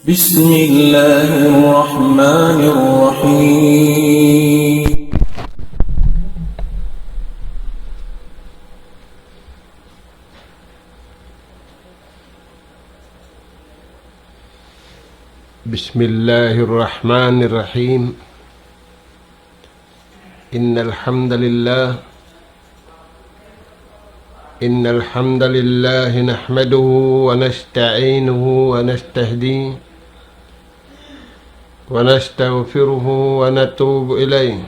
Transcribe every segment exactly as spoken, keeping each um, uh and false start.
بسم الله الرحمن الرحيم. بسم الله الرحمن الرحيم. إن الحمد لله إن الحمد لله نحمده ونستعينه ونستهديه ونستغفره ونتوب إليه،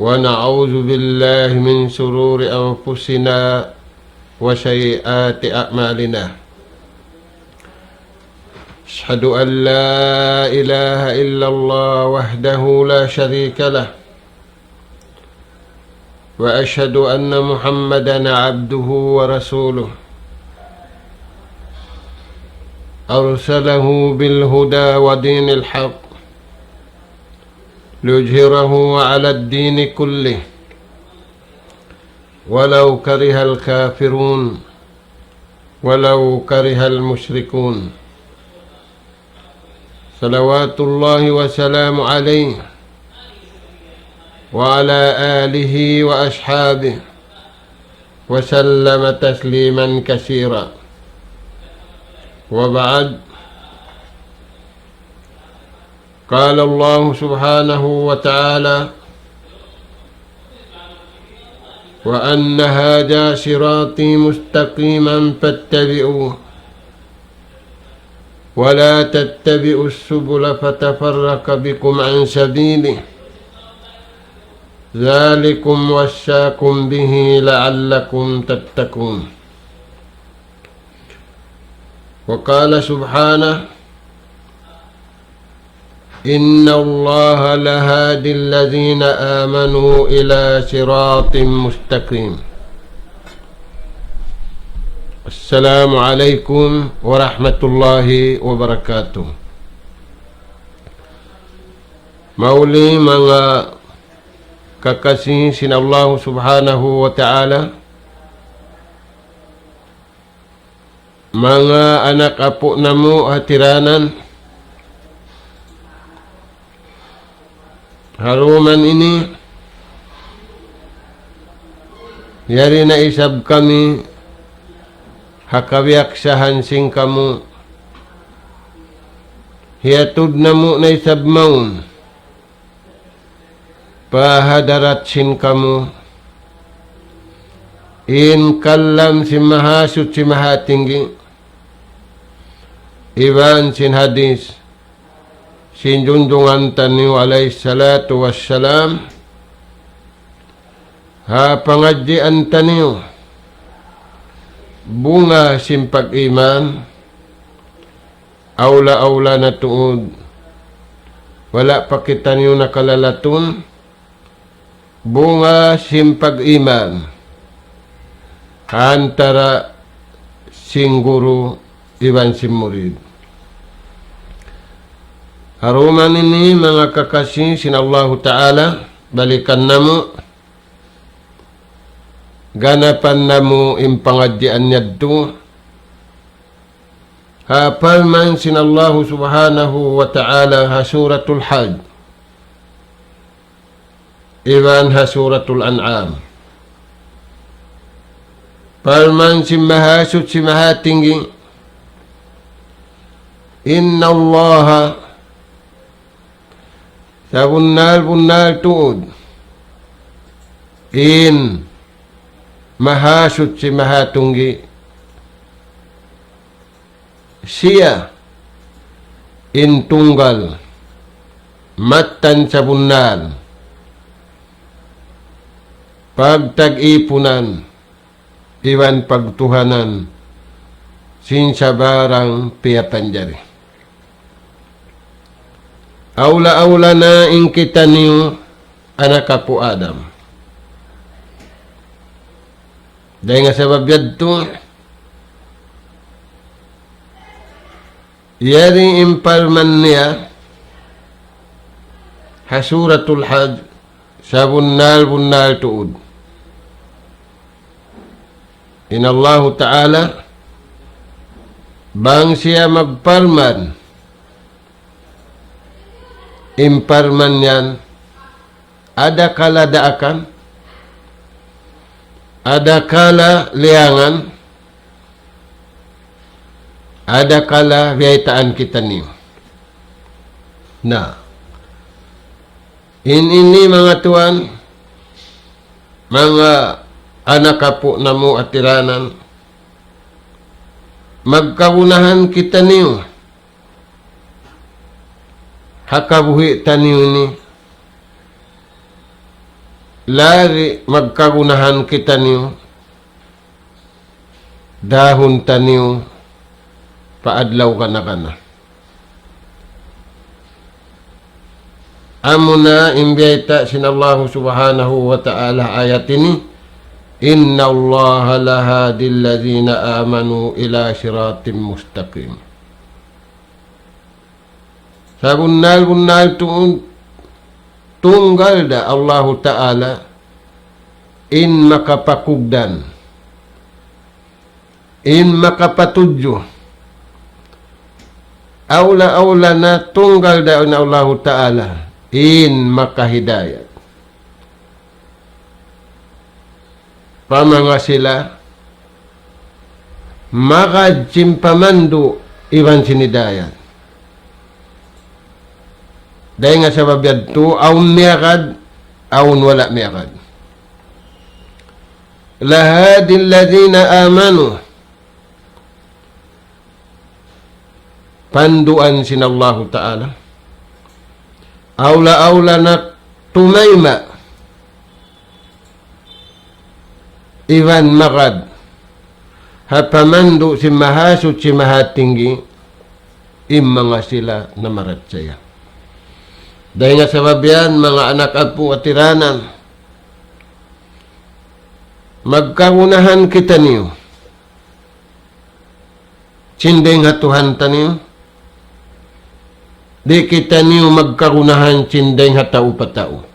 ونعوذ بالله من شرور أنفسنا وسيئات أعمالنا. أشهد أن لا إله إلا الله وحده لا شريك له، وأشهد أن محمدا عبده ورسوله، أرسله بالهدى ودين الحق ليظهره على الدين كله ولو كره الكافرون، ولو كره المشركون. صلوات الله وسلامه عليه وعلى آله وأصحابه وسلم تسليما كثيرا. وبعد، قال الله سبحانه وتعالى: وأن هذا صراطي مستقيما فاتبعوه ولا تتبعوا السبل فتفرق بكم عن سبيله، ذلكم وصاكم به لعلكم تتقون. وقال سبحانه: إن الله لهادي الذين آمنوا إلى صراط مستقيم. السلام عليكم ورحمة الله وبركاته. Mahuli manga kakasi sin Allah Subhanahu wa Ta'ala, manga anak apu' namu' hatiranan, ha dum ini, yari na isab kami ha kabiyaksahan sin kamu, hiyatud namu' na isab mawn pa hadarat sin kamu in kalam sin Mahasuchi Mahatinggi, iban sin hadis sin junjungan taniyu alayhi salatu wassalam, ha pangadjian taniyu bunga sin pag-iman, awla-awla na tuud, wala' pa kitaniyu nakalalatun, bunga sin pag-iman antara sin guru iban sin murid. Ha dum ini manga kakasi sin Allahu Ta'ala, balikan namu', ganapan namu' in pangadjian yadtu, ha parman sin Allahu Subhanahu wa Ta'ala ha Suratul Hajj iban ha Suratul An'am. Parman sin Mahasuchi Mahatinggi, إن الله, sabunnal-bunnal tuud in Mahasuchi Mahatinggi, siya in tunggal, mattan sabunnal, pagtag-ipunan, iban pagtuhanan sin sabarang piyapanjari. Awla-awla na in kitaniyu anak apu' Adam. Dayn ha sabab yadtu, yari in parman niya ha Suratul Hajj, sabunnal-bunnal tuud. In Allahu Ta'ala, Bang siya magparman, in parman yan, adakala daakan, adakala liyangan, adakala biyaytaan kitaniyu. Na, in ini manga tuwan, manga anak apu' namu' ha tiranan, magkagunahan kitaniyu ha kabuhi' taniyu ini, lagi' magkagunahan kitaniyu, dahun taniyu pa adlaw kana-kana. Amuna in biyayta' sin Allahu Subhanahu wa Ta'ala ayat ini, إن الله لهادي الذين آمنوا إلى صراط مستقيم. Sabunnal-bunnal tuud, tunggal da Allahu Ta'ala in makapakugdan, in makapatudju. Awla-awla na tunggal da in Allahu Ta'ala in makahidayat. Pa manga sila magad sin pamandu' iban sin hidayat. Dayn ha sabab yadtu, awn miyagad, awn wala' miyagad. لهادي الذين آمنوا. Panduan sin Allahu Ta'ala. Awla-awla na tumayma' iban magad ha pamandu' sin Mahasuchi Mahatinggi, in manga sila namarachaya. Dayn ha sabab yan, manga anak apu' ha tiranan, magkagunahan kitaniyu sin dayng ha Tuhan taniyu, di' kitaniyu magkagunahan sin dayng ha tau pa tau.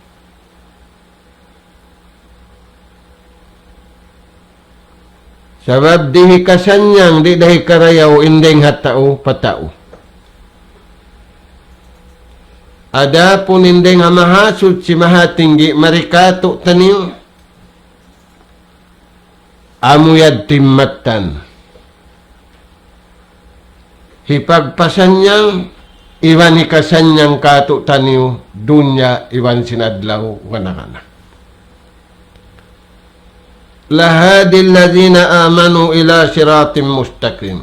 Sabab di' hikasannyang, di' da hikarayaw in dayng ha tau pa tau. Adapun in dayng ha Mahasuchi Mahatinggi, mari kātu'niyu, amu yadtu in mattan hipagpasannyang iban hikasannyang kātu'niyu dunya iban sin adlaw gana-gana. لهادي الذين آمنوا إلى صراط مستقيم.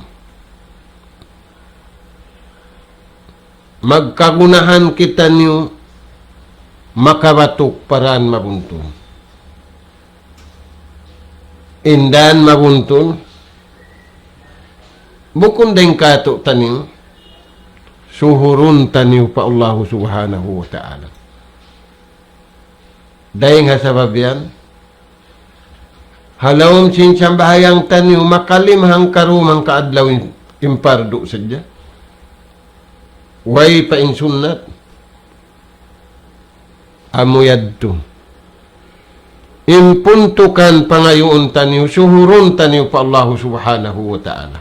Magkagunahan kitaniyu makabatuk pa dān mabuntun. In dān mabuntun, bukun dayng kātu'niyu, suhurun taniyu pa Allahu Subhanahu wa Ta'ala. Dayng ha sabab yan, ha lawm sin sambahayang taniyu, makalima hangka dum hangka adlaw in, in pardu sadja. Way pa in sunnat. Amu yadtu in puntukan pangayuun taniyu, suhurun taniyu pa Allahu Subhanahu wa Ta'ala.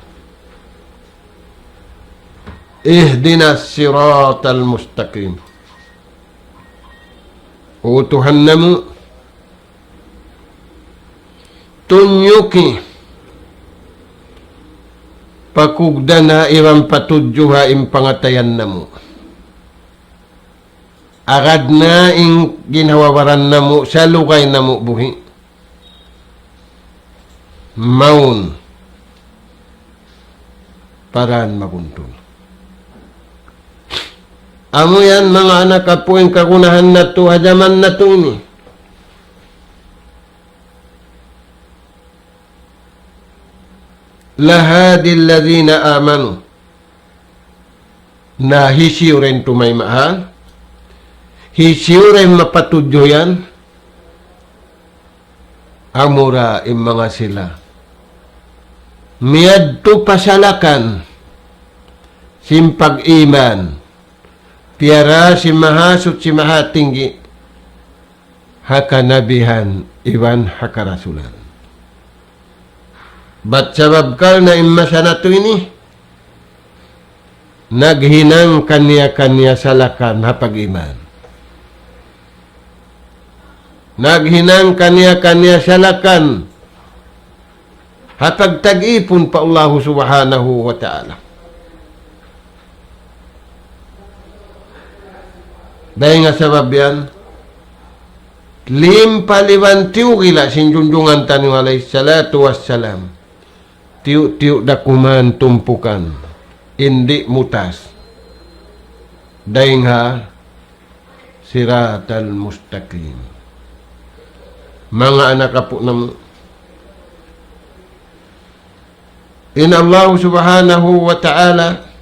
اهدنا الصراط المستقيم. O Tuhan namu', tunyuki, pakugdana iban patudjuha in pangatayan namu'. Agad na in ginhawa-baran namu', salugay namu' buhi'. Mawn pa dān mabuntun. Amu yan, manga anak apu', in kagunahan natu' ha jaman natu' ini. لهادي الذين آمنوا. Na hisiyu da in tumayma' ha? Hisiyu da in mapatudju yan? Amura in manga sila miyadtu pa salakan sin pag-iman, piyara sin Mahasuchi Mahatinggi, ha kanabihan iban ha karasulan. Bat sabab karna' in masa natu' ini, naghinang kaniya-kaniya salakan ha pag-iman. Naghinang kaniya-kaniya salakan ha pagtag-ipun pa Allahu Subhanahu wa Ta'ala. Dayn ha sabab yan, limpal iban tiyugila sin junjungan taniyu alayhi salatu wassalam. Tiyu'-tiyu' da kuman tumpukan, in di' mutas dayn ha siratal mustaqim. Manga anak apu' namu', in Allah Subhanahu wa Ta'ala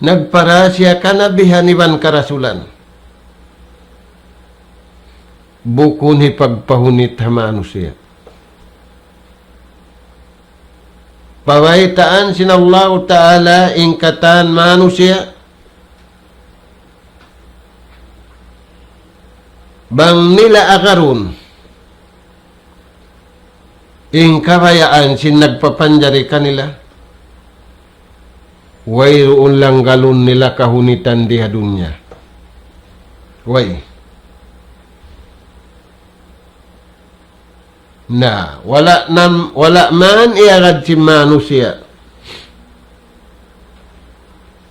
nagpara siya kanabihan iban karasulan. Bukun hipagpahunit ha manusiya'. Pabaytaan sin Allahu Ta'ala in katan manusiya', bang nila agarun in kabayaan sin nagpapanjari kanila, wayruun langgalun nila kahunitan di ha dunya. Way. Na, wala' nam-, wala' man iyagad sin manusiya'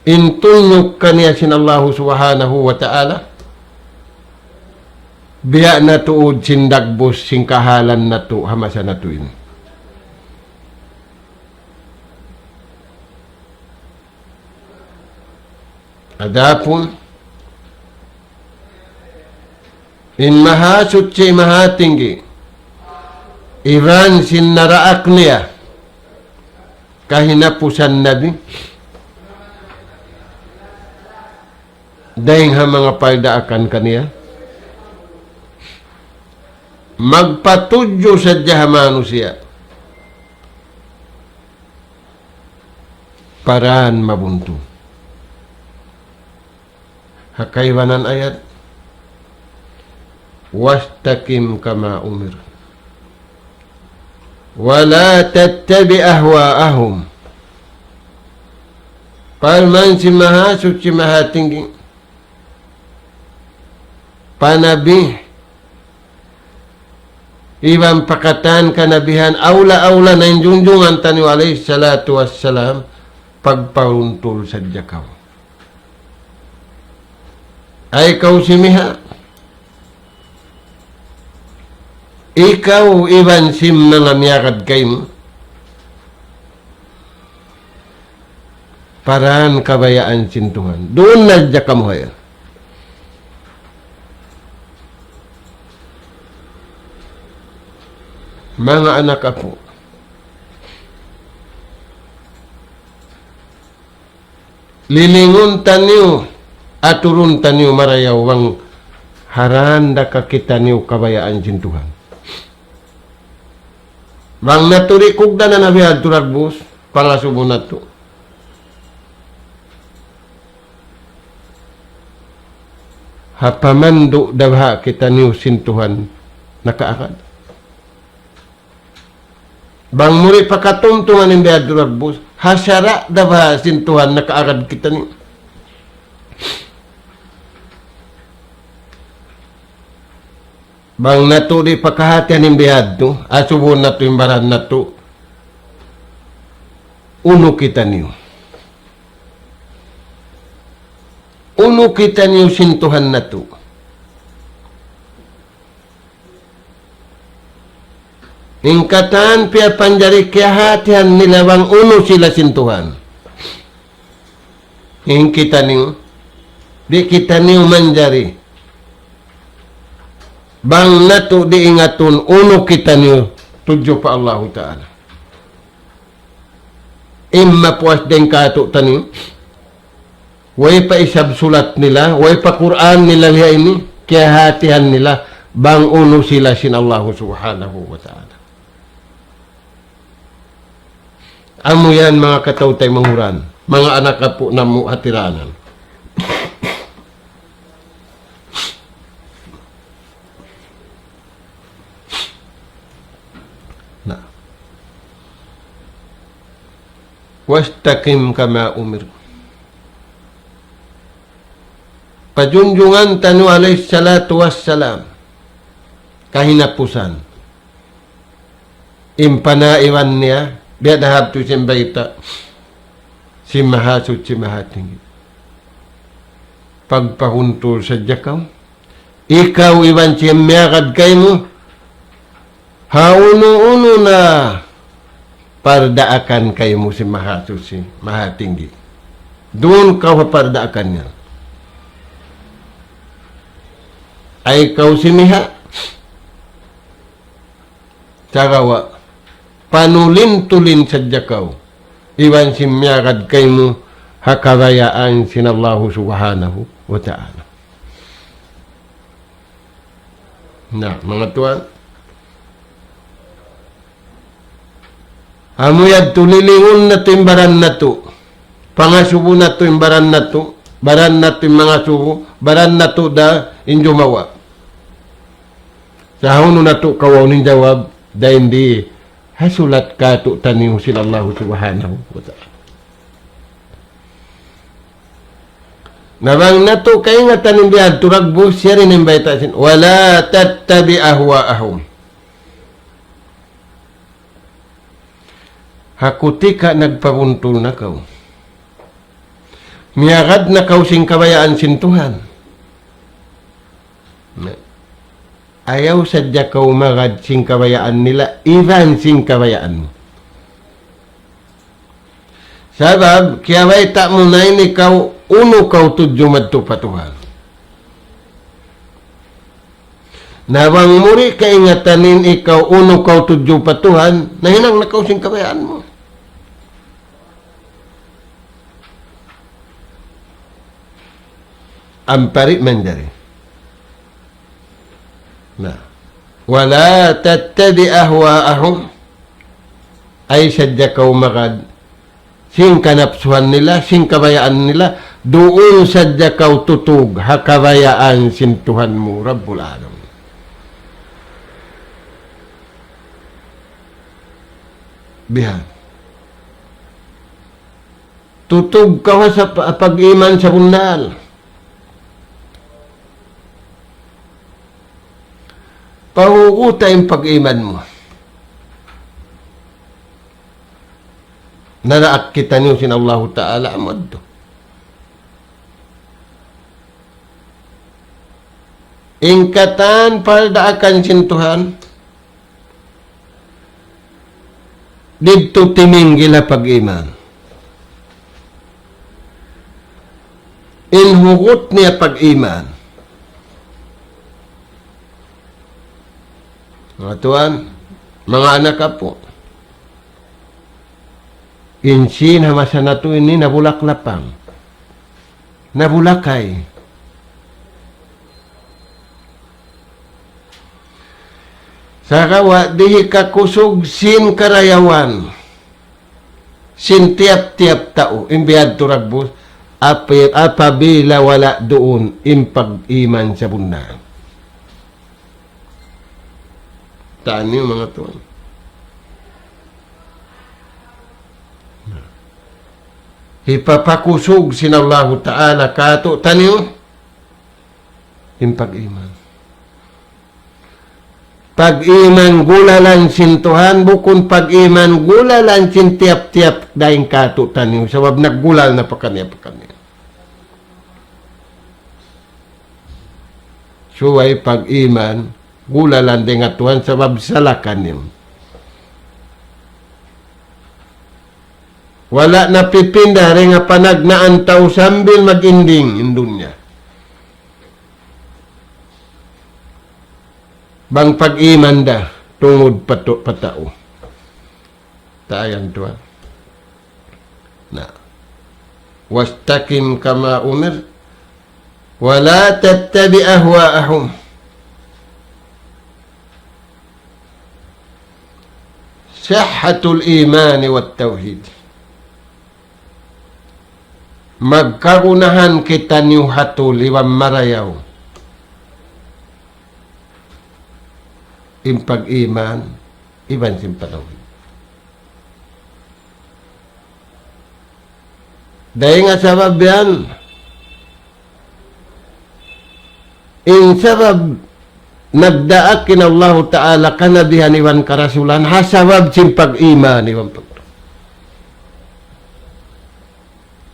in tunyuk kaniya sin Allahu Subhanahu wa Ta'ala, biya' na tuud sin dagbus sin kahalan natu' ha masa natu' ini. Adapun in Mahasuchi Mahatinggi, iban sin naraak niya kahinapusan nabi, dayn ha manga pagdaakan kaniya, magpatudju sadja ha manusiya'. Paraan mabuntu. Ha kaibanan ayat, واستقم كما أمرت ولا تتبع أهواءهم. Parman sin Mahasuchi Mahatinggi pa nabi, iban pa katan kanabihan, awla-awla na in junjungan taniyu alayhi salatu wassalam, pagparuntul sadja kaw. Ay kaw simiha', ikaw iban sin manga miyagad kaymu, paraan kabayaan sin Tuhan. Duun na sadja kamu ha yan. Manga anak apu', lilingun taniyu, aturun taniyu marayaw bang haran da ka kitaniyu kabayaan sin Tuhan. Bang natu' di' kugdan na bihadtu dagbus, pangasubu natu'. Ha pamandu' da baha' kitaniyu sin Tuhan nakaagad. Bang mu di' pakatumtuman in bihadtu dagbus, ha sara' da baha' sin Tuhan nakaagad kitaniyu. Bang natu' di' pakahatihan in bihadtu, asubuhun natu' in baran natu', unu kitaniyu. Unu kitaniyu sin Tuhan natu'. In katan piyapanjari kiyahatihan nila bang unu sila sin Tuhan. In kitaniyu, di' kitaniyu manjari. Bang natu' di' ingatun unu kitaniyu tudju pa Allahu Ta'ala. Imma puas dayn kātu'niyu, way pa isab sulat nila, way pa Qur'an nila liya ini, kiyahatihan nila, bang unu sila sin Allahu Subhanahu wa Ta'ala. Amu yan manga kataw-taymanghuran, manga anak apu' namu' hatiranan. Na. واستقم كما أمرت. Pa junjungan taniyu alayhi salatu wassalam, kahinapusan. In panaiban niya, biya' da hadtu sin bayta' sin Mahasuchi Mahatinggi. Pagpahuntul sadja kaw, ikaw iban sin miyagad kaymu, ha unu-unu na pardaakan kaymu sin Mahasuchi Mahatinggi. Duun kaw ha pardaakan niya. Ay kaw simiha', sagawa', panulin-tulin sadja kaw iban sin miyagad kaymu ha kabayaan sin Allahu Subhanahu wa Ta'ala. Na, manga tuwan, amu yadtu lilingun natu' in baran natu'. Pangasubu natu' in baran natu', baran natu' in mangasubu, baran natu' da in jumawa'. Sa' hawnu natu' kawaun in jawab, dayn di ha sulat kātu'niyu sin Allahu Subhanahu wa Ta'ala. Na bang natu' kaingatan in biya' hadtu dagbus, siya rin in bayta' sin, ولا تتبع أهواءهم. Ha kutika nagpabuntul na kaw, miyagad na kaw sin kabayaan sin Tuhan. Na, ayaw sadja kaw magad sin kabayaan nila, iban sin kabayaan mu. Sabab, kiyabayta' mu na ini kaw, unu kaw tudju madtu pa Tuhan. Na bang mu di' kaingatan in ikaw unu kaw tudju pa Tuhan, nahinang na kaw sin kabayaan mu. Ampa di' manjari. Na. ولا تتبع أهواءهم. Ay sadja kaw magad sin kanapsuhan nila, sin kabayaan nila, duun sadja kaw tutug ha kabayaan sin Tuhan mu, Rabbul Alamin. Bihan. Tutug kaw ha sa pa-, pag-iman sabunnal. Pahuguta in pag-iman mu. Naraak kitaniyu sin Allahu Ta'ala amu yadtu. In katan pardaakan sin Tuhan, didtu timinggil ha pag-iman. In hugut niya pag-iman. Manga tuwan, manga anak apu'. In sīn ha masa natu' ini nabulak lapang. Nabulakay. Sagawa' di' hikakusug sin karayawan sin tiyap-tiyap tau, in biya' hadtu dagbus, api-, apabila wala' duun in pag-iman sabunnal. Taniyu manga tuwan. Hipapakusug sin Allahu Ta'ala kātu'niyu in pag-iman. Pag-iman gulalan sin Tuhan, bukun pag-iman gulalan sin tiyap-tiyap dayn kātu'niyu, sabab naggulal na pakaniya-pakaniya. Subay pag-iman gulalan dayn ha Tuhan, sabab salakan niyu. Wala' napipinda dayn ha panagnaan tau sambil mag-inding in dunya. Bang pag-iman da, tungud pa tu-, pa tau. Tayan tuwa. Na. واستقم كما أمرت ولا تتبع أهواءهم. صحة الإيمان والتوحيد. Magkagunahan kitaniyu hatul iban marayaw in pag-iman iban sin patawhid. Dayn ha sabab yan, in sabab nagdaak in Allahu Ta'ala kanabihan iban karasulan, ha sabab sin pag-iman iban pag-,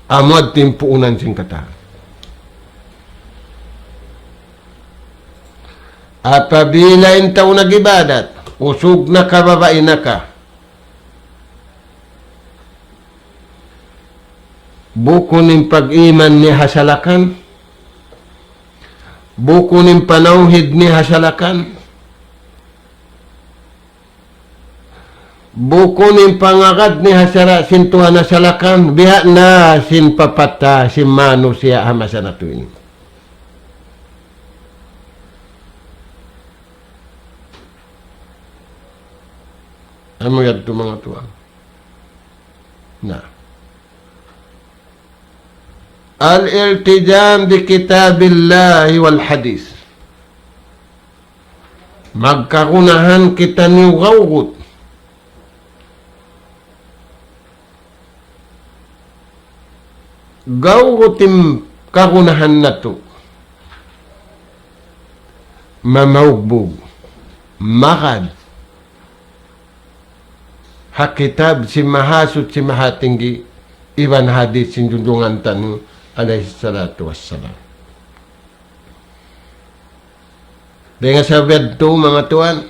amu yadtu in puunan sin katan. Apabila in tau nag-ibadat, usug na ka, babai na ka, bukun in pag-iman niya hasalakan, bukun in panawhid niya hasalakan, bukun in pangagad niya ha sara' sin Tuhan hasalakan, biya' na sin papata sin manusiya' ha masa natu' ini. Amu yadtu manga tuwan. Na. الالتزام بكتاب الله والحديث. Magkagunahan kitaniyu gawgut. Gawgut in kagunahan natu'. Mamaugbug. Magad ha kitab sin Mahasuchi Mahatinggi, iban hadith sin junjungan taniyu, alayhi salatu wassalam. Dayn ha sabab yadtu, manga tuwan,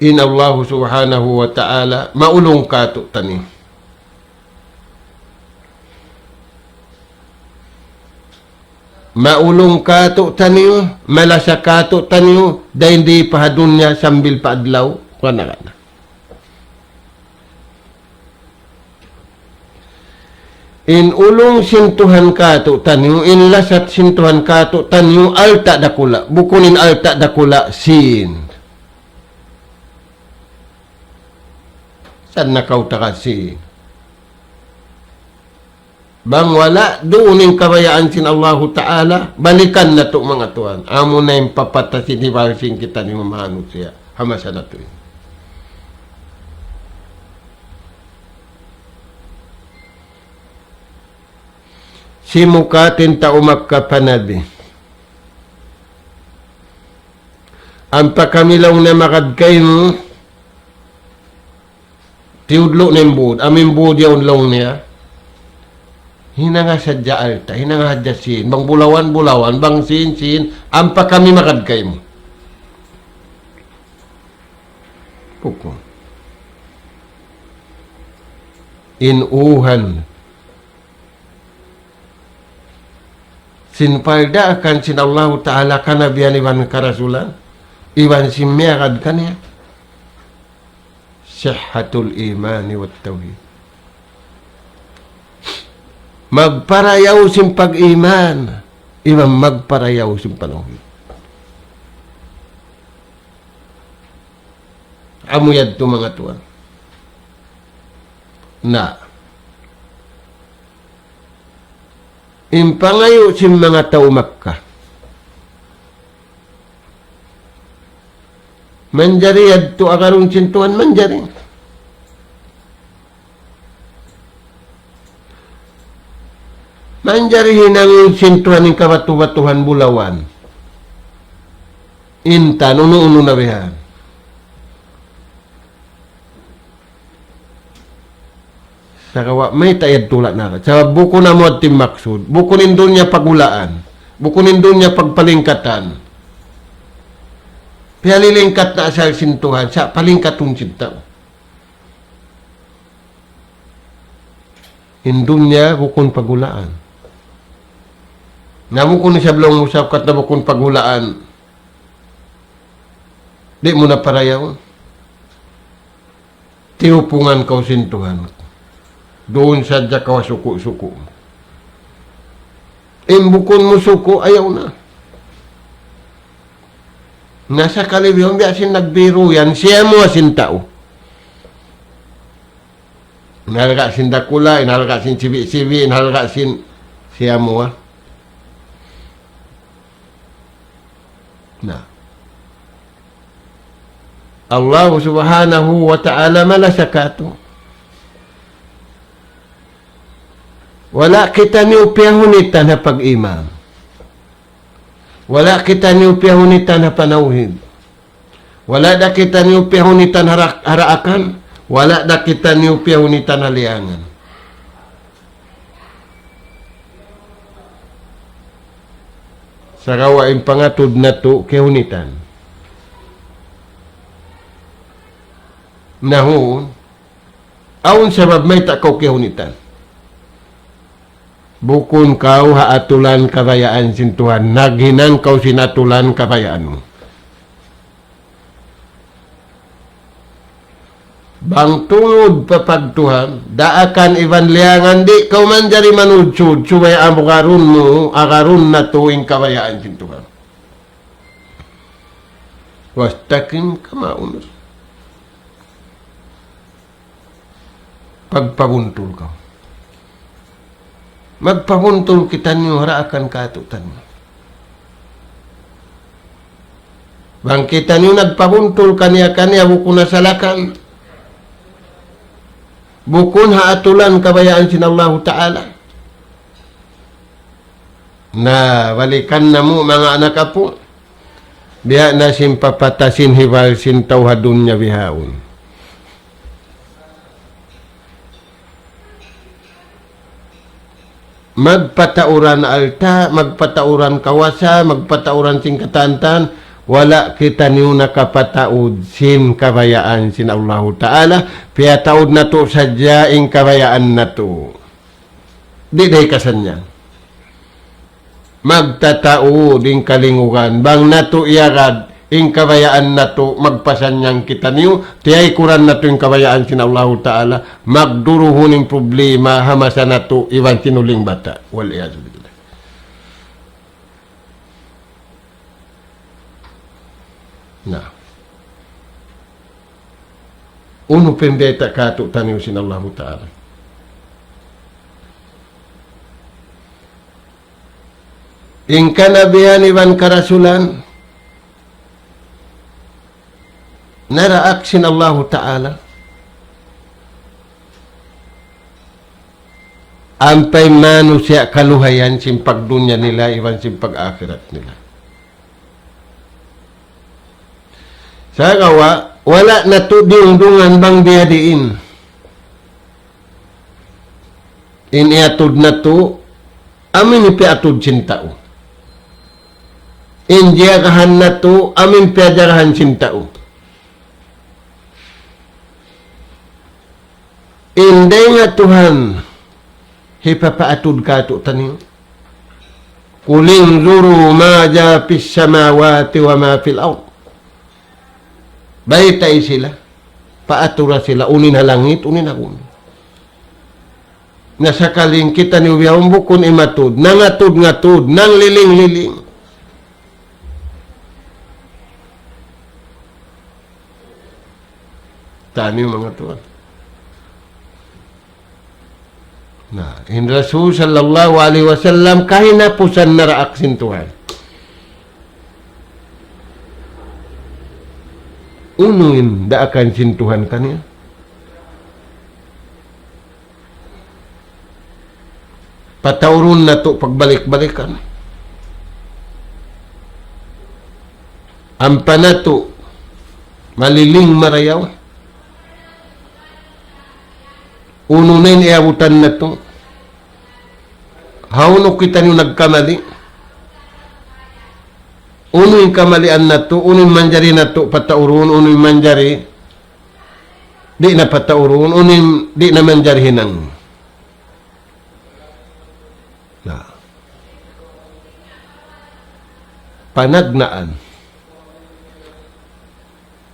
in Allahu Subhanahu wa Ta'ala maulung kātu'niyu. Maulung kātu'niyu, malasa kātu'niyu, dayn di pa ha dunya sambil pa adlaw, kana-kana. In ulung sin Tuhan kātu'niyu, in lasat sin Tuhan kātu'niyu, alta' dakula'. Bukun in alta' dakula', sīn. Sa' nakaw taga sīn. Bang wala' duun in kabayaan sin Allahu Ta'ala, balikan natu' manga tuwan. Amu na in papata sin hibal sin kitaniyu manusiya'. Ha masa natu' ini. Simukat in tau Makkah pa Nabi. Ampa kami laung niya magad kaymu, tiyudlu' na in būd, amu in būd yaun laung niya. Hinanga sadja alta', hinanga sadja sīn, bang bulawan, bulawan, bang sīn, sīn, ampa kami magad kaymu. Bukun. In uhan sin pagdaakan sin Allahu Ta'ala kanabihan iban karasulan, iban sin miyagad kaniya. صحة الإيمان والتوحيد. Magparayaw sin pag-iman, iban magparayaw sin panawhid. Amu yadtu manga tuwan. Na. In pangayu' sin manga tau Makkah. Manjari yadtu agarun sin Tuhan, manjari. Manjari hinangun sin Tuhan in kabatu-batuhan bulawan. Intan, unu-unu na bihan. Sagawa' mayta' yadtu hula' na. Sabab bukun amu yadtu in maksud. Bukun in dunya paghulaan. Bukun in dunya pagpalingkatan. Piyalilingkat na asal sin Tuhan, sa' palingkatun sin tau. In dunya bukun paghulaan. Na bukun isab laung mu sa' kat na bukun paghulaan. Di' mu na parayaw. Tiyupungan kaw sin Tuhan. Duun sadja kaw ha suku-suku. In bukun mu suku, ayaw na. Na sakali bihaun biya' sin nagbiru yan, siya mu sin tau. In halga' sin dakula', in halga' sin sibi'-sibi', in halga' sin siya mu. Na. Allah Subhanahu wa Ta'ala malasa katu'. Wala' kitaniyu piyahunitan ha pag-iman. Wala' kitaniyu piyahunitan ha panawhid. Wala' da kitaniyu piyahunitan ha ra-, ha raakan. Wala' da kitaniyu piyahunitan ha liyangan. Sagawa' in pangatud natu' kiyahunitan. Nahu, awn sabab mayta' kaw kiyahunitan. Bukun kaw ha atulan kabayaan sin Tuhan. Naghinang kaw sin atulan kabayaan mu. Bang tungud pa pagtuhan, daakan iban liyangan di' kaw manjari manudsud, subay agarun mu, agarun natu' in kabayaan sin Tuhan. واستقم كما أمرت. Pagpabuntul kaw. Magpabuntul kitaniyu ha daakan katu'taniyu. Bang kitaniyu nagpabuntul kaniya-kaniya bukun asal akan. Bukun ha atulan kabayaan sin Allahu Ta'ala. Na, balikan namu' manga anak apu'. Biya' na sin papata sin hibal sin tau ha dunya bihaun. Magpatauran alta', magpatauran kawasa, magpatauran sin katantan, wala' kitaniyu nakapataud sin kabayaan sin Allahu Ta'ala, piyataud natu' sadja in kabayaan natu'. Di' da hikasannyang. Magtataud in kalingugan. Bang natu' iyagad in kabayaan natu', magpasannyang kitaniyu, tiyaykuran natu' in kabayaan sin Allahu Ta'ala, magduruhun in problema ha masa natu' iban sin uling bata'. والعياذ بالله. Na. Unu pa in biyayta' katu'taniyu sin Allahu Ta'ala? In kanabihan iban karasulan, naraak sin Allahu Ta'ala. Ampa in manusiya' kaluhayan sin pagdunya nila iban sin pag-akhirat nila. Sagawa', wala' natu' diyungdungan bang biyadiin. In iyatud natu', amu in piyaatud sin tau. In jiyagahan natu', amu in piyajagahan sin tau. In dayn ha Tuhan, hipapaatud katu'taniyu. قل انظروا ماذا في السماوات وما في الأرض. Baytai sila, paatura sila, unu in ha langit, unu in ha bumi. Na sakali in kitaniyu bihaun bukun imatud, nangatud-ngatud, nangliling-liling. Taniyu manga tuwan. Na, in Rasul sallallahu alayhi wasallam kahinapusan naraak sin Tuhan. Unu in daakan sin Tuhan kaniya? Pataurun natu' pagbalik-balikan. Ampa natu' maliling marayaw. Unu na in iyabutan natu'? Hawnu kitaniyu nagkamali? Unu in kamalian natu'? Unu in manjari natu' pataurun? Unu in manjari di' na pataurun? Unu in di' na manjari hinang? Na. Panagnaan.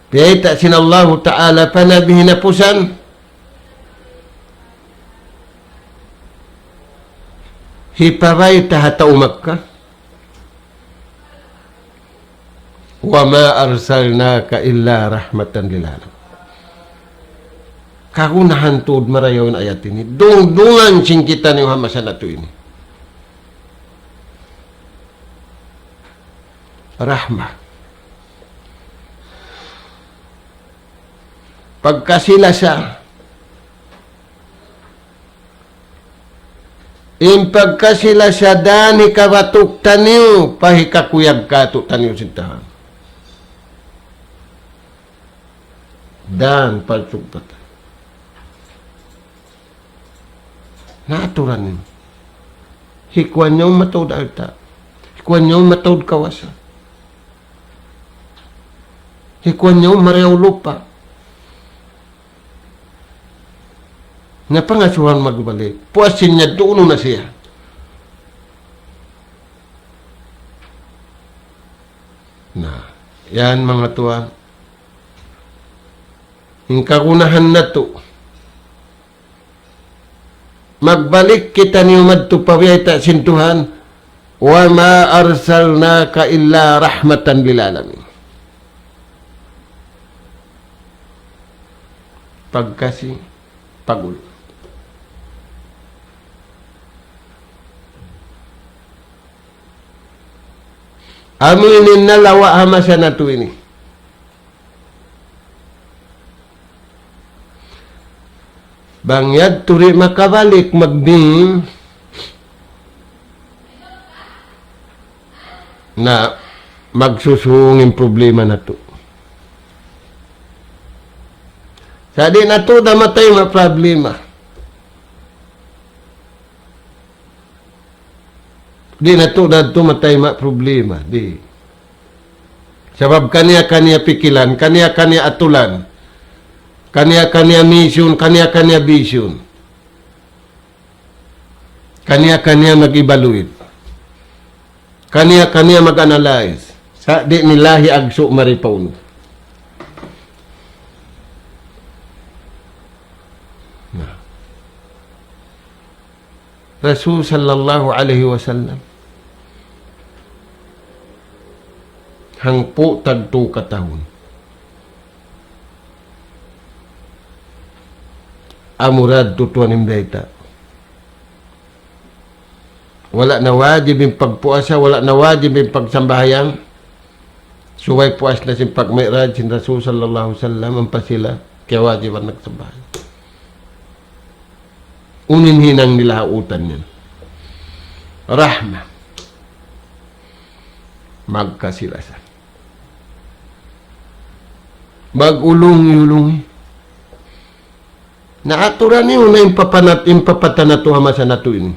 Biyayta' sin Allahu Ta'ala pa Nabi hinapusan. Hipabayta' ha tau Makkah. وما أرسلناك إلا رحمة للعالمين. Kagunahan tuud marayaw in ayat ini. Dungdungan sin kitaniyu ha masa natu' ini. Rahmah. Pagkasi-lasa. In pagkasi-lasa dan hikabatuk taniyu pa hikakuyag kātu'niyu sin Tuhan. Dan pagsugpat. Na aturan ini. Hikuan niya mataud alta'. Hikuan niya mataud kawasa. Hikuan niya marayaw lupa'. Na pangasuhan magbalik. Puas sin niya duun na siya. Na, yan manga tuwan. In kagunahan natu'. Magbalik kitaniyu madtu pa biyayta' sin Tuhan, وما أرسلناك إلا رحمة للعالمين. Pagkasi, pagul. Amu ini in nalawa' ha masa natu' ini. Bang yadtu di' makabalik magdin, na magsusung in problema natu'. Sa' di' natu' da matay ma problema. Di' natu' da tuud matay ma problema. Di'. Sabab kaniya-kaniya pikilan, kaniya-kaniya atulan, kaniya-kaniya mission, kaniya-kaniya vision, kaniya-kaniya mag-evaluate, kaniya-kaniya mag-analyze. Sa' di' nila hiagsu' mari pa unu. Na. Rasul sallallahu alayhi wasallam. Hangpu' tagtu katahun. Amura tuwan in bayta'. Wala' na wajib in pagpuasa, wala' na wajib in pagsambahayang. Subay puas na sin pag-Mi'raj sin Rasul sallallahu alayhi wasallam, ampa sila kiyawajiban nagsambahayang. Unu in hinang nila ha utan yan? Rahma. Magkasi-lasa. Mag-ulung-ulung. Na aturan niyu na in papanat-, in papatan natu' ha masa natu' ini.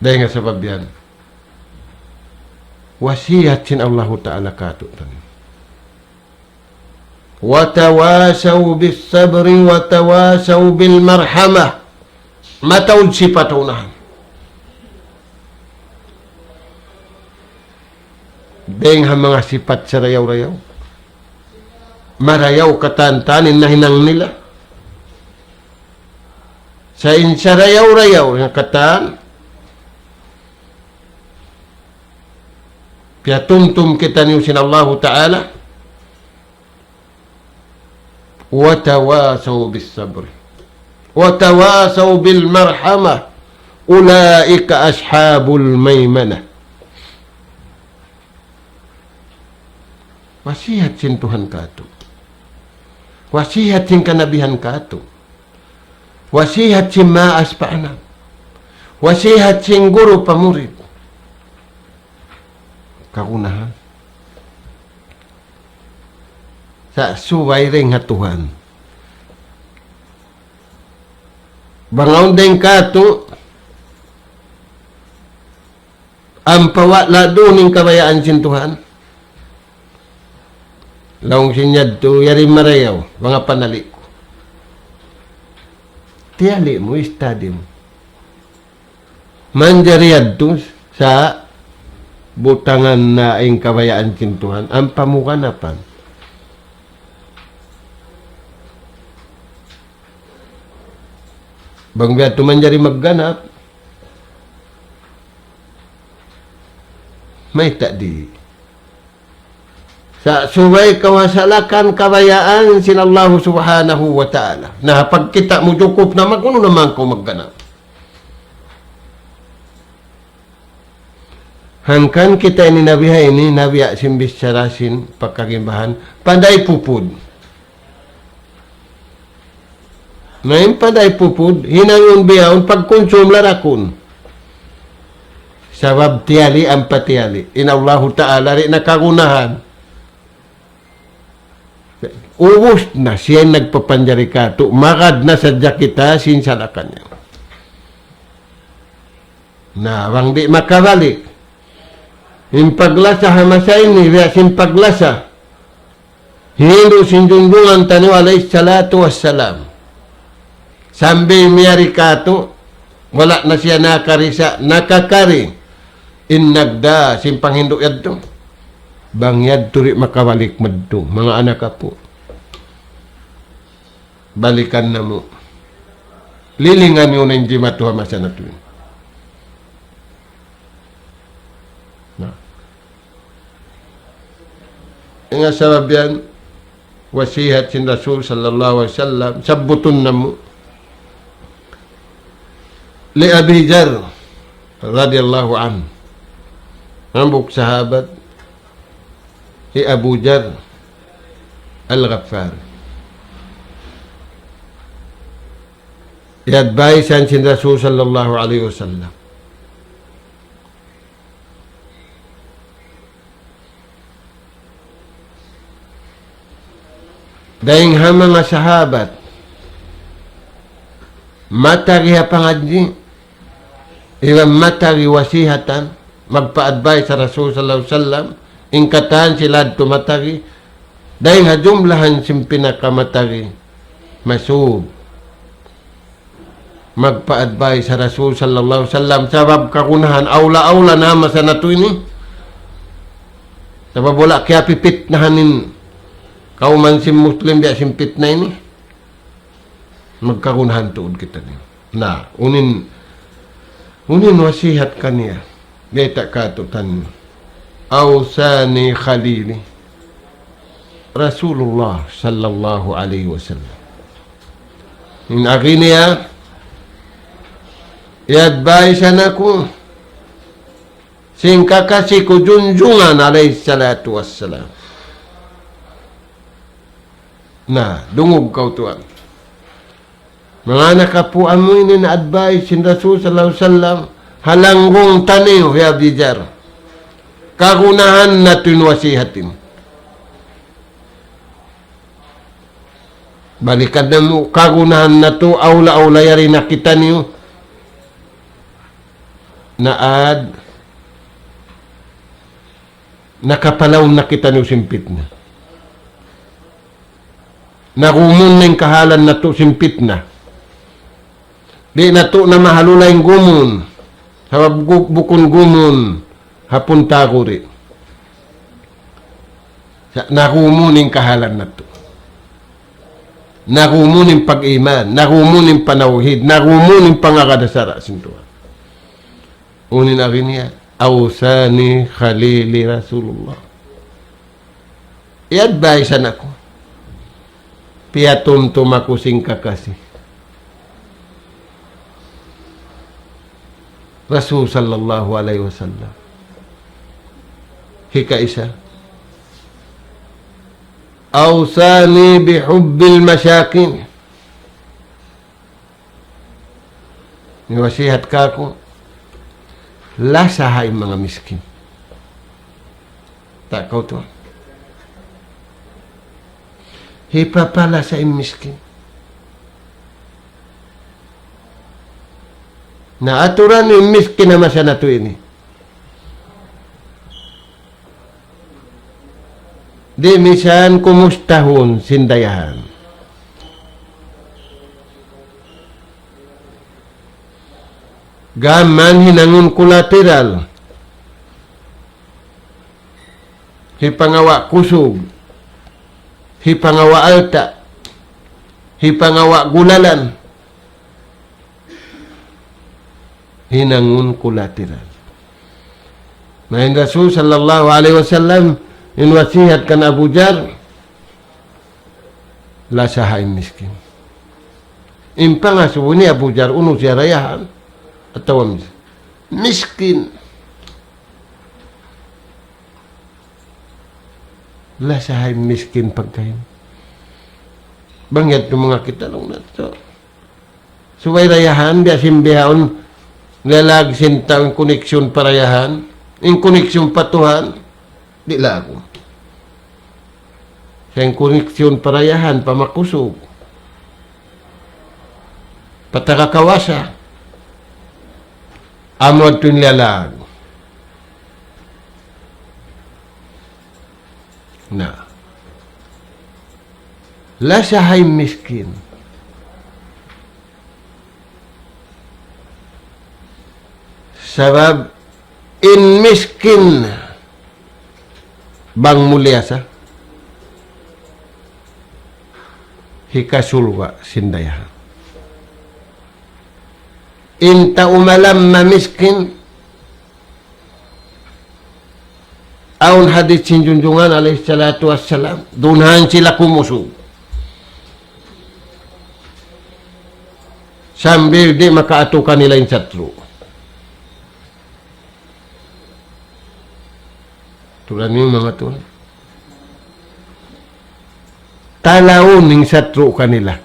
Dayn ha sabab yan. Wasiyat sin Allahu Ta'ala kātu'niyu. وتواصوا بالصبر وتواصوا بالمرحمة. Mataud sipat unahan. Dayn ha manga sipat sarayaw-rayaw. Marayaw katan-katan in nahinang nila. Sa' in sarayaw-rayaw, in katan, piyatumtum kitaniyu sin Allahu Ta'ala, وتواصوا بالصبر وتواصوا بالمرحمة أولئك أصحاب الميمنة. Wasiyat sin Tuhan kātu'. Wasiyat sin kanabihan kātu'. Wasiyat sin maas pa anak. Wasiyat sin guru pa murid. Kagunahan. Sa' subay dayn ha Tuhan. Bang awn dayn kātu', ampa wa' ladun in kabayaan sin Tuhan. Laung sin yadtu, yari marayaw, manga panali' ku. Tiyali' mu, istadi mu. Manjari yadtu sa' butangan na in kabayaan sin Tuhan, ampa mu ganapan. Bang biya' tu manjari magganap, mayta' di'. Sa' subay kaw ha salakan kabayaan sin Allahu Subhanahu wa Ta'ala. Na, pagkita' mu jukup na, mag-unu na man kaw magganap. Hangkan kita ini nabiha ini, nabiha sin bichara sin pagkagimbahan, panday pupud. Na in panday pupud, hinangun bihaun pagkunsum larakun. Sabab tiyali' ampa tiyali'. In Allahu Ta'ala di' na kagunahan. Ubus na siya in nagpapanjari katu', magad na sadja kita sin sala kaniya. Na, bang di' makabalik. In paglasa ha masa ini, biya' sin paglasa hindu' sin junjungan taniyu alayhi salatu wassalam. Sambil miyari katu', wala' na siya nakarisa, nakakari. In nagdā sin panghindu' yadtu. Bang yadtu di' makabalik madtu, manga anak apu'. Balikan namu'. Lilingan niyu na in jimatu ha masa natu' ini. Na. Ingat sabab yan, wasihat sin Rasul sallallahu alayhi wasallam, sabbutun namu'. Li Abi Dharr radiyallahu anhu. Hambuuk sahabat, hi Abu Dharr Al-Ghiffari. Iyadvisan sin Rasul sallallahu alayhi wasallam. Dayng ha manga sahabat, matari ha pangadji', iban matari wasihatan, magpa-advise ha Rasul sallallahu alayhi wasallam, in katan sila yadtu matari, dayng ha jumlahan sin pinakamatari, Mas'ud. Magpa-advise ha Rasul sallallahu alayhi wasallam, sabab kagunahan awla-awla na ha masa natu' ini. Sabab wala' kiyapipitnahan in kawman sin Muslim biya' sin pitna ini. Magkagunahan tuud kitaniyu. Na, unu in, unu in wasihat kaniya. Bayta' katu'niyu. أوصاني خليلي رسول الله صلى الله عليه وسلم. In agi niya, iyadvisan aku sin kakasi ku junjungan alayhi salatu wassalam. Na, dungug kaw tuwan. Manga anak apu', amu ini in advice sin Rasul sallallahu alayhi wasallam, ha langgung taniyu, ya Abu Dharr. Kagunahan natu' in wasihat ini. Balikan namu', kagunahan natu', awla-awla yari na kitaniyu. Na add, nakapalaum na kitaniyu sin pitna. Nagumun na in kahalan natu' sin pitna. Di' natu' na mahalulay in gumun. Sabab gu-, bukun gumun ha puntaguri. Sa-, nagumun in kahalan natu'. Nagumun in pag-iman, nagumun in panawhid, nagumun in pangagad ha sara' sin Tuhan. Unu in agi niya, أوصاني خليلي رسول الله. Iyadvisan aku. Piyatumtum aku sin kakasi Rasul sallallahu alayhi wasallam. Hikaisa, أوصاني بحب المساكين. Niwasihat kāku', lasaha in manga miskin. Ta' kaw tuwan. Hipapalasa in miskin. Na aturan in miskin ha masa natu' ini. Di' misan kumustahun sin dayahan. Gām hinangun kulateral. Hipangawa' kusug. Hipangawa' alta'. Hipangawa' gulalan. Hinangun kulateral. Na in Rasul sallallahu alayhi wasallam, in wasihat kan Abu Dharr, lasaha in miskin. In pangasubu ni Abu Dharr, unu siya dayahan, atawa mis-, miskin. Lasa ha in miskin pagkahi. Bang yadtu manga kita laung natu'. Subay dayahan, biya' sin bihaun, lalag sin tau in koneksyon pa dayahan, in koneksyon pa Tuhan, di' lagu. Sa' in koneksyon pa dayahan, pa makusug, pa taga kawasa, amu yadtu in lalag. Na. Lasa ha in miskin. Sabab in miskin bang mu liyasa, hikasulwa' sin dayahan. In tau malamma miskin, awn hadith sin Junjungan alayhi salatu wassalam, duun han sila kumusug. Sambil di' makaatu kanila in satru'. Tulan niyu manga tuwan. Talawun in satru' kanila.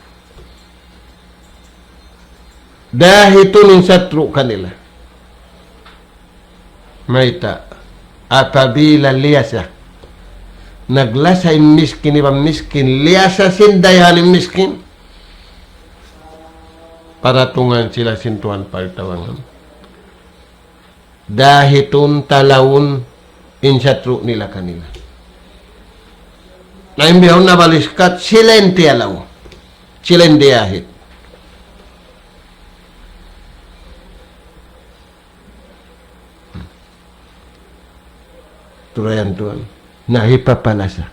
Dahitun in satru' kanila. Mayta', apabila liyasa, naglasa in miskin iban miskin, liyasa sin dayahan in miskin, paratungan sila sin Tuhan pagtabangan. Dahitun, talawun in satru' nila kanila. Na in bihaun na baliskat, sila in tiyalaw. Sila in diyahit. Turayan tuwan. Na hipapalasa.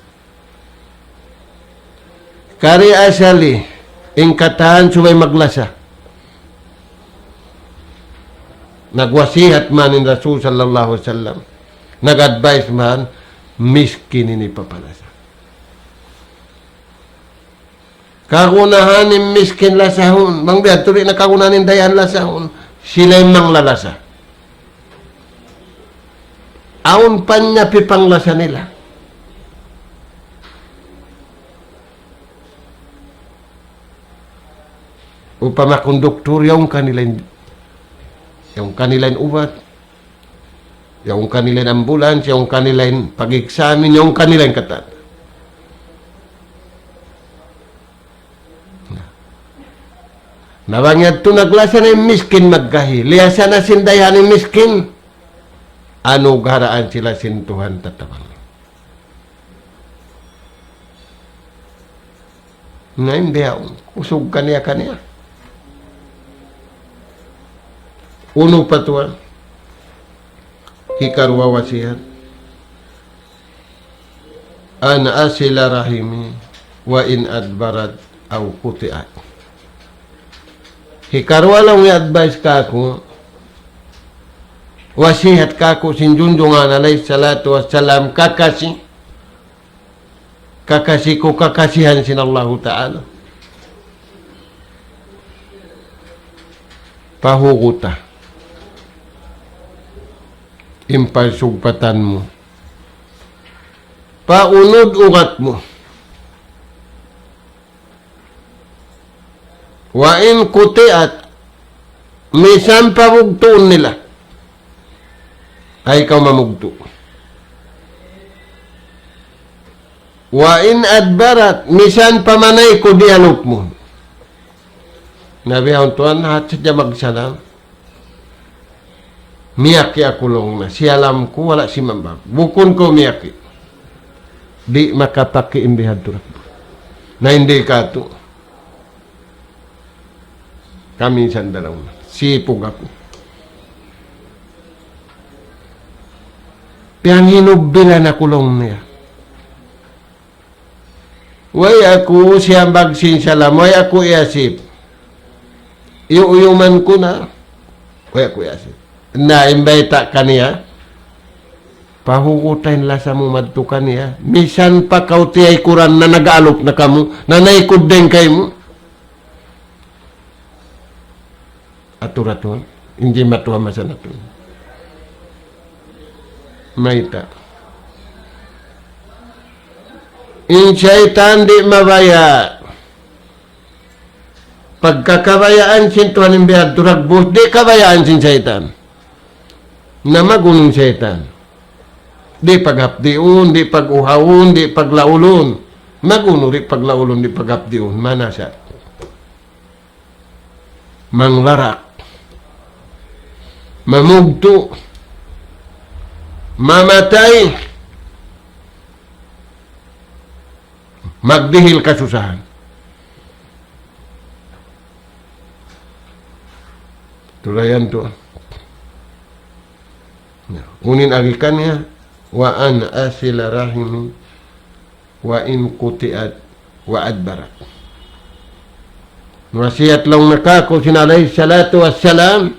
Kari asali, in katan subay maglasa. Nagwasihat man in Rasul sallallahu alayhi wasallam. Nag-advise man, miskin ini papalasa. Kagunahan in miskin lasahun. Bang biya' tuud na kagunahan in dayahan lasahun. Sila in manglalasa. Awn pa niya pipanglasa nila. Upama kunduktur, yaun kanila in, yaun kanila in ubat, yaun kanila in ambulans, yaun kanila in pag-examine, yaun kanila in katan. Na bang yadtu naglasa na in miskin magkahi, liyasa na sin dayahan in miskin, anugaraan sila sin Tuhan tatabang. Na in bihaun, usug kaniya-kaniya. Unu pa tuwan, hikaruwa wasihat. أن أصل رحمي وإن أدبرت أو قطعت. Hikaruwa laung niya advice kāku', wasihat kāku' sin Junjungan alayhi salatu wassalam, kakasi, kakasi ku kakasihan sin Allahu Ta'ala. Pahuguta in pagsugpatan mu. Paunud ugat mu. وإن قطعت, misan pabugtuun nila. Ayaw kaw mamugtu'. وإن أدبرت, misan pamanaykud iyalup mu. Na bihaun tuwan, hat sadja magsalam. Miyaki aku laung niya. Siyalam ku, wala' simambag. Bukun ku miyaki. Di' makapaki in bihadtu. Na in di' katu'. Kaminsan da laung niya. Sipug aku. Piyanginubbilan aku laung niya. Way aku siyambag sin salam, way aku iyasip. Iyuyuman ku na, way aku iyasip. Na in bayta' kaniya, pahuguta in lasa mu madtu kaniya. Misan pa kaw tiyaykuran na nag-alup na kamu, nanaykud dayn kaymu. Atur-atur, in jimatu ha masa natu'. Mayta'. In saytan di' mabaya'. Pagka kabayaan sin Tuhan in biya' dagbus, di' kabayaan sin saytan. Na magunu in saytan. Di' paghapdiun, di' pag-uhaun, di' paglaulun. Magunu di' paglaulun, di' paghapdiun. Manasa. Manglarak. Mamugtu'. Mamatay. Magdihil kasusahan. Tulayan tu. Unu in agi kaniya, وأن أصل رحمي وإن قطعت وأدبرت. Wasiyat laung niya kāku' sin alayhi salatu wassalam,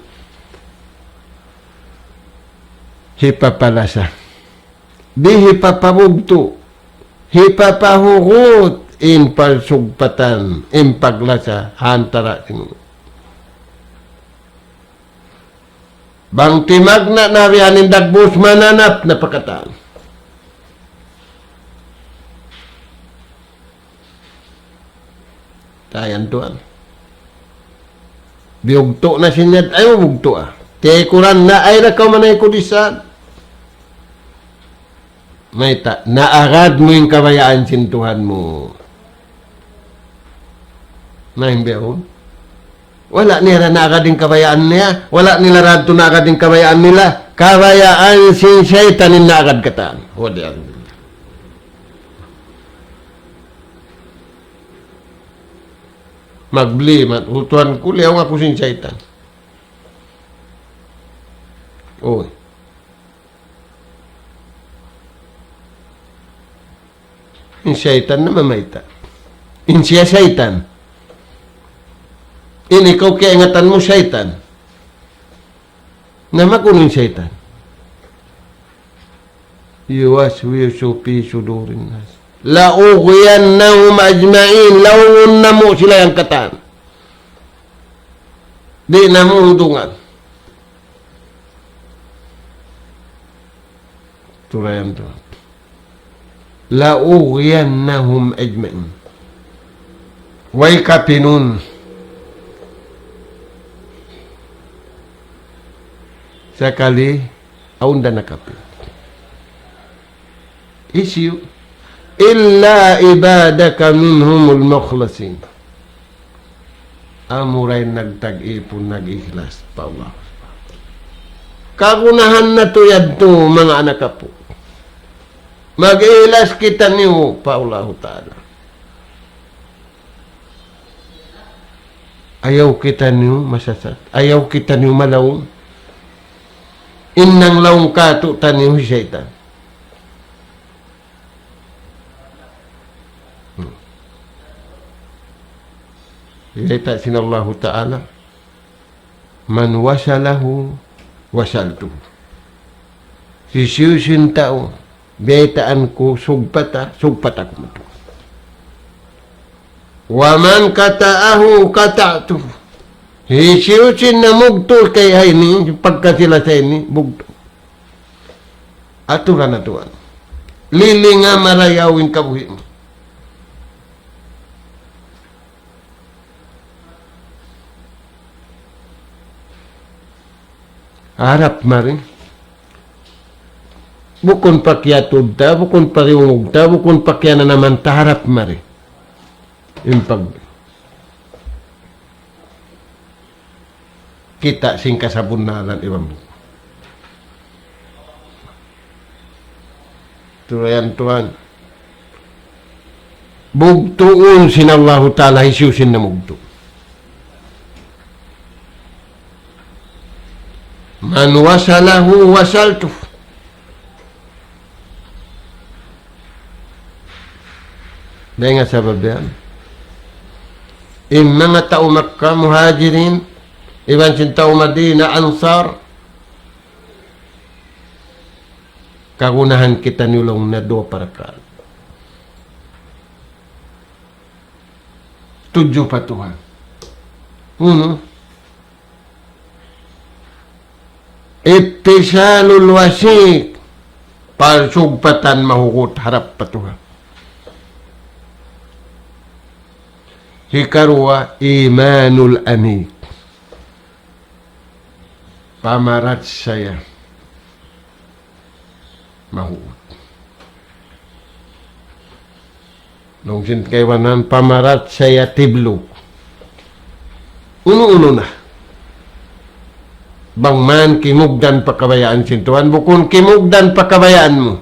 hipapalasa. Di' hipapabugtu', hipapahugut in pagsugpatan, in paglasa, ha antara' sin. Bang timagna' na biya' ha yan in dagbus mananap na pa katan. Tayan tuwan. Biyugtu' na sin yad, ayaw bugtu' ah. Tikuran na ay na kaw manay kudisan. Mayta', naagad mu in kabayaan sin Tuhan mu. Na in biyaun. Wala' nila naagad in kabayaan niya. Wala' nila radtu naagad in kabayaan nila. Kabayaan sin saytan in naagad katan. والعياذ بالله. Magbli man, "O Tuhan ku, liyaw aku sin saytan." Uy. In saytan na mamayta'. In siya saytan. In ikaw kaingatan mu saytan. Na magunu in saytan. يوسوس في صدور الناس لأغوينهم أجمعين. Laungun namu' sila yan katan. Di' namu' dungan. Tulayan tu. لأغوينهم أجمعين. Way kapinun. Sakali, awn da nakapin. Hisiyu? إلا عبادك منهم المخلصين. Amura in nagtag-ipun, nag-ihlas pa Allah. Kagunahan natu' yadtu, manga anak apu'. Mag-ihlas kitaniyu pa Allahu Ta'ala. Ayaw kitaniyu masasat. Ayaw kitaniyu malaung. In nanglaung kātu'niyu hi saytan. Hmm. Bayta' sin Allahu Ta'ala, من وصله وصلته. Hisiyu-siyu in tau, baytaan ku sugpata, sugpata ku matu. ومن قطعه قطعته. Hisiyu-siyu in namugtu' kay hayni, pagkasi-lasa ini, bugtu'. Aturan na tuwan. Lilinga marayaw in kabuhi' mu. Harap mari. Bukun pa kiyatud ta, bukun pa riyungug ta, bukun pa kiyananaman ta, harap mari. In pag- kita' sin kasabunnalan iban bukun. Tulayan tuwan. Bugtuun sin Allahu Ta'ala hisiyu-siyu in namugtu'. من وصله وصلته. Dayn ha sabab yan, in manga tau Makkah, Muhajirin, iban sin tau Madina, Ansar, kagunahan kitaniyu laung na duwa parkala'. Tudju pa Tuhan. Unu? اتصال الوثيق. Pagsugpatan mahugut harap pa Tuhan. Hikaruwa, imanul amik. Pamarachaya mahugut. Laung sin kaibanan, pamarachaya tibluk. Unu-unu na. Bang man kimugdan pa kabayaan sin Tuhan, bukun kimugdan pa kabayaan mu.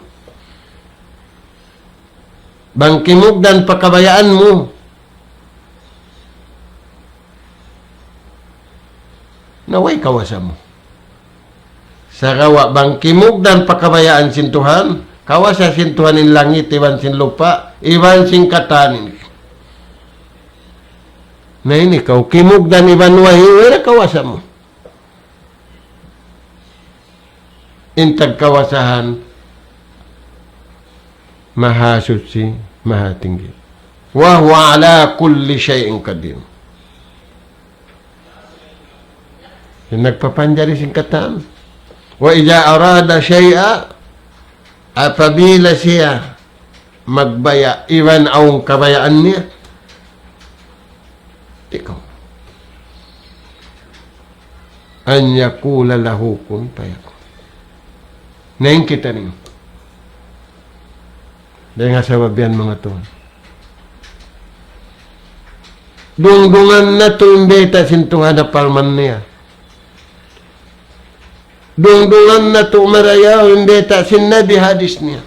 Bang kimugdan pa kabayaan mu, na way kawasa mu. Sagawa' bang kimugdan pa kabayaan sin Tuhan, kawasa sin Tuhan in langit iban sin lupa', iban sin katan ini. Na ini kaw kimugdan iban way, way na kawasa mu. In tagkawasahan, Mahasuchi, Mahatinggi. وهو على كل شيء قدير. Siya nagpapanjari sin katan. وإذا أراد شيئا, apabila siya magbaya' iban awn kabayaan niya, ikaw. أن يقول له كن فيكون. Na in kita ini. Dayn ha sabab yan, manga tuwan. Dungdungan natu' in bayta' sin Tuhan ha parman niya. Dungdungan natu' marayaw in bayta' sin Nabi hadis niya.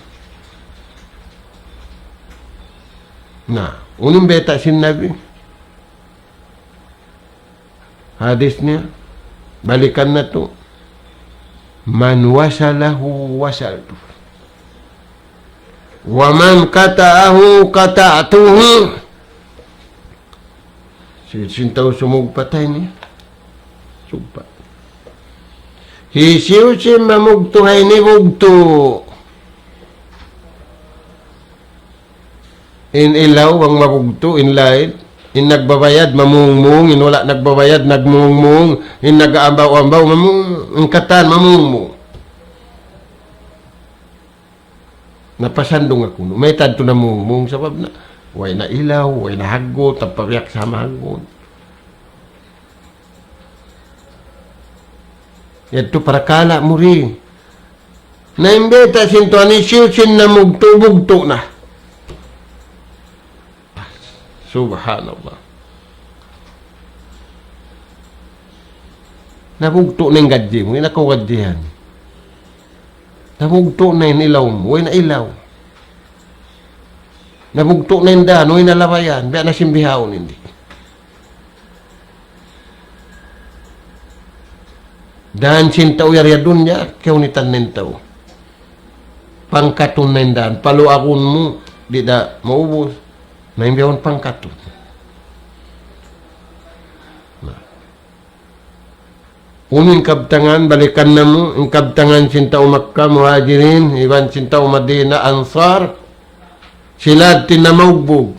Na, unu in bayta' sin Nabi? Hadis niya, balikan natu'. من وصله وصلته ومن قطعه قطعته. Hisiyu-siyu in tau sumugpat ha ini, sugpat. Hisiyu-siyu in mamugtu' ha ini, bugtu'. In ilaw, bang mabugtu', in light, in nagbabayad, mamungmung, in wala' nagbabayad, nagmungmung, in nag-aambaw-ambaw, mamung-, in katan, mamungmung. Napasandung aku, nu. Mayta' yadtu namungmung, sabab na, way na ilaw, way na haggut, tapabiyak sa mahaggut. Yadtu parakala' mu ri. Na in bayta' sin Tuhan, hisiyu-siyu in namugtu', bugtu' na. Subhanallah. Nabugtu' na in gadji mu, di' na kaw gadjihan. Nabugtu' na in ilaw mu, way na ilaw. Nabugtu' na in dan, way na labayan, biya' na sin bihaun ini. Dan sin tau yari ha dunya, kiyunitan na in tau. Pangkatun na in dan, paluagun mu, di' da maubus. Na in bihaun pangkatun. Na. Unu in kabtangan, balikan namu', in kabtangan sin tau Makkah, Muhajirin, iban sin tau Madinah, Ansar, sila in namagbug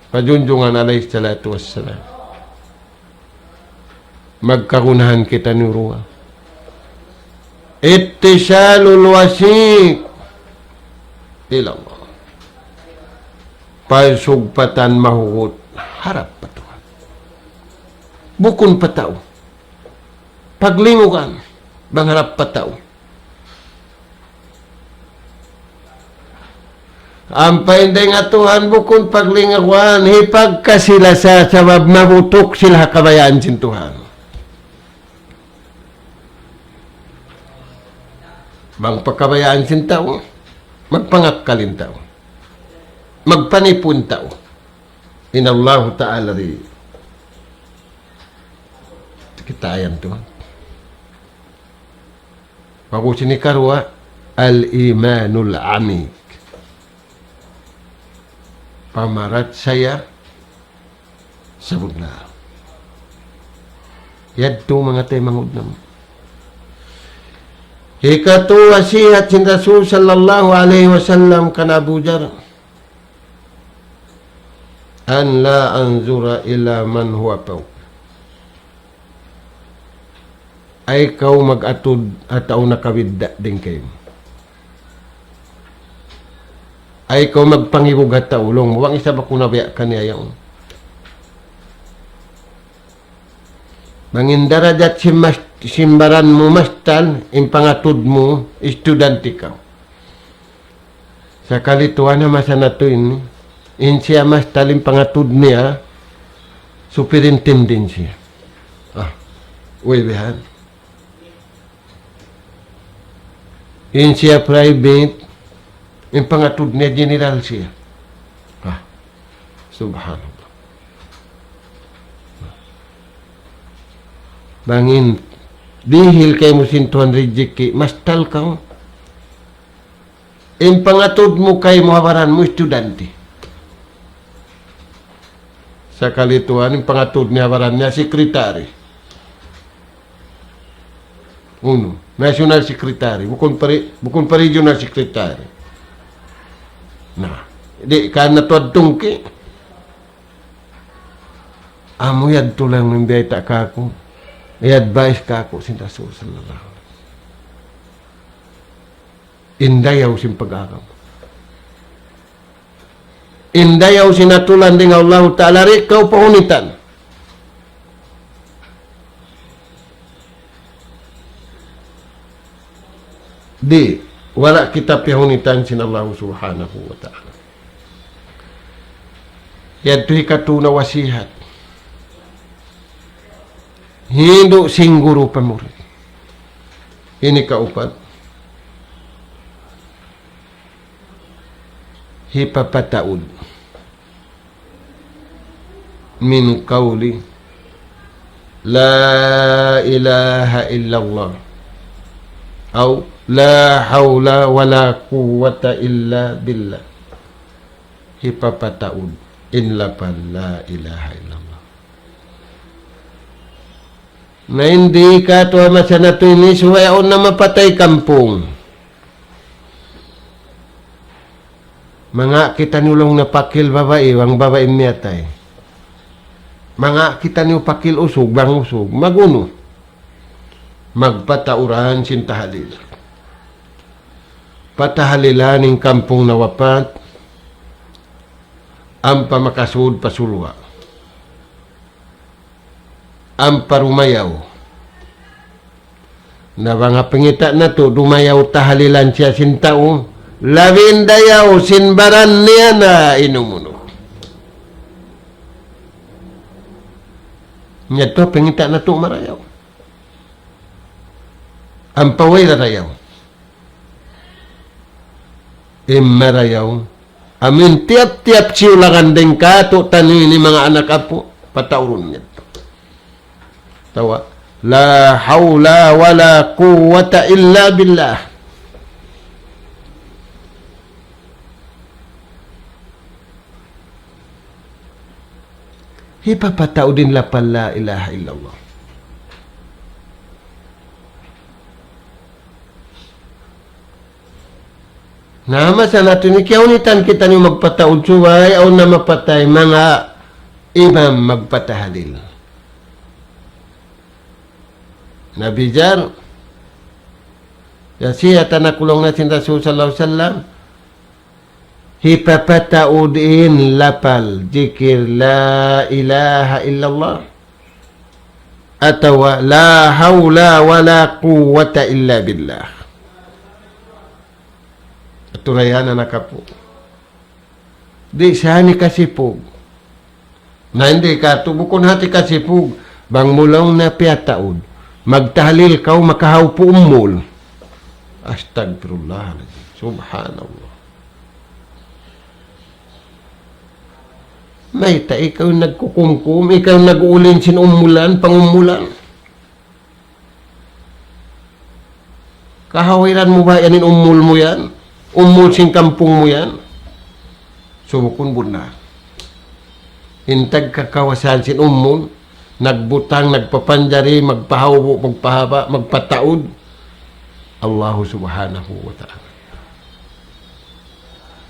pa Junjungan alayhi salatu wassalam. Magkagunahan kitaniyu duwa. اتصال الوثيق إلى الله. Pagsugpatan mahugut harap pa Tuhan. Bukun pa tau. Paglingugan, bang harap pa tau. Ampa in dayn ha Tuhan bukun paglingawan, hipagkasi-lasa sabab mabutuk sila ha kabayaan sin Tuhan. Bang pa kabayaan sin tau, magpangakkal in tau. Magpanipu in tau. In Allahu Ta'ala di'. Kita' yan tuwan. Pag'ubus ini karuwa, الإيمان العميق. Pamarachaya sabunnal. Yadtu manga taymanghud namu'. Hikatu, wasiyat sin Rasul sallallahu alayhi wasallam kan Abu Dharr. أن لا أنظر إلى من هو فوق. Ayaw kaw mag-atud ha tau nakabidda' dayn kaymu. Ay kaw magpangibug ha tau, laung mu, bang isab aku nabiya' kaniya yaun. Bang in darajat sin mas-, sin baran mu mastal, in pangatud mu, estudyante kaw. Sakali tuwan ha masa natu' ini, in siya mastal in pangatud niya, superintendent siya. Ah, way bihan. In siya private, in pangatud niya general siya. Ah, subhanallah. Bang in dihil kaymu sin Tuhan rijiki', mastal kaw. In pangatud mu kaymu ha baran mu estudyante. Sakali tuwan in pangatud niya ha baran niya secretary. Unu, national secretary, bukun pa re-, bukun pa regional secretary. Na, di' ka na tuwad tungki. Amu yadtu laung in biyayta' kaku', i-advise kaku' sin Rasul sallallahu alayhi wasallam. In dayaw sin pag-agama. In dayaw sin atulan dayn ha Allahu Ta'ala, di' kaw pahunitan. Di', wala' kita piyahunitan sin Allahu Subhanahu wa Ta'ala. Yadtu hikatu na wasihat. Hindu' sin guru pa murid. Ini kaupat. Hipapataud. من قول لا إله إلا الله أو لا حول ولا قوة إلا بالله. Hipapataud in lapal la ilaha illallah. Na in di' katu' ha masa natu' ini subay awn na mapatay kampung. Manga kitaniyu laung na pakil babai, bang babai miyatay. Manga kitaniyu pakil usug, bang usug. Mag-unu? Magpatauran sin tahalil. Patahalilan in kampung nawapat, ampa makasud pa surga'. Ampa dumayaw. Na bang ha pangita' natu', dumayaw tahalilan siya sin tau, labi in dayaw sin baran niya na in umunu. Yadtu ha pangita' natu' marayaw. Ampa way da dayaw. In marayaw. Amu in tiyap-tiyap siyulangan dayn kātu'niyu ini manga anak apu', pataurun niya. Atawa, لا حول ولا قوة إلا بالله. Hipapataud in lapal la ilaha illallah. Na, masa natu' ini kiyahunitan kitaniyu magpataud subay, awn na mapatay, manga imam magpatahalil. Na bichara, ya siya tanakulong na sin Rasul sallallahu alayhi wasallam, hipapataud in lapal, jikir, لا إله إلا الله. Atawa, لا حول ولا قوة إلا بالله. Aturayan anak apu'. Di' sa ini kasipug. Na, in di' katu', bukun hati kasipug. Bang mu laung na piyataud, magtahalil kaw, makahawpu' ummul. Astagfirullahalazim. Subhanallah. Mayta' ikaw in nagkukumkum, ikaw in nag-uulin sin ummulan, pangummulan. Kahawiran mu ba yan in ummul mu yan? Ummul sin kampung mu yan? Subukun bunnal. In tagkakawasahan sin ummul, nagbutang, nagpapanjari, magpahawpu', magpahaba', magpataud. Allahu subhanahu wa ta'ala.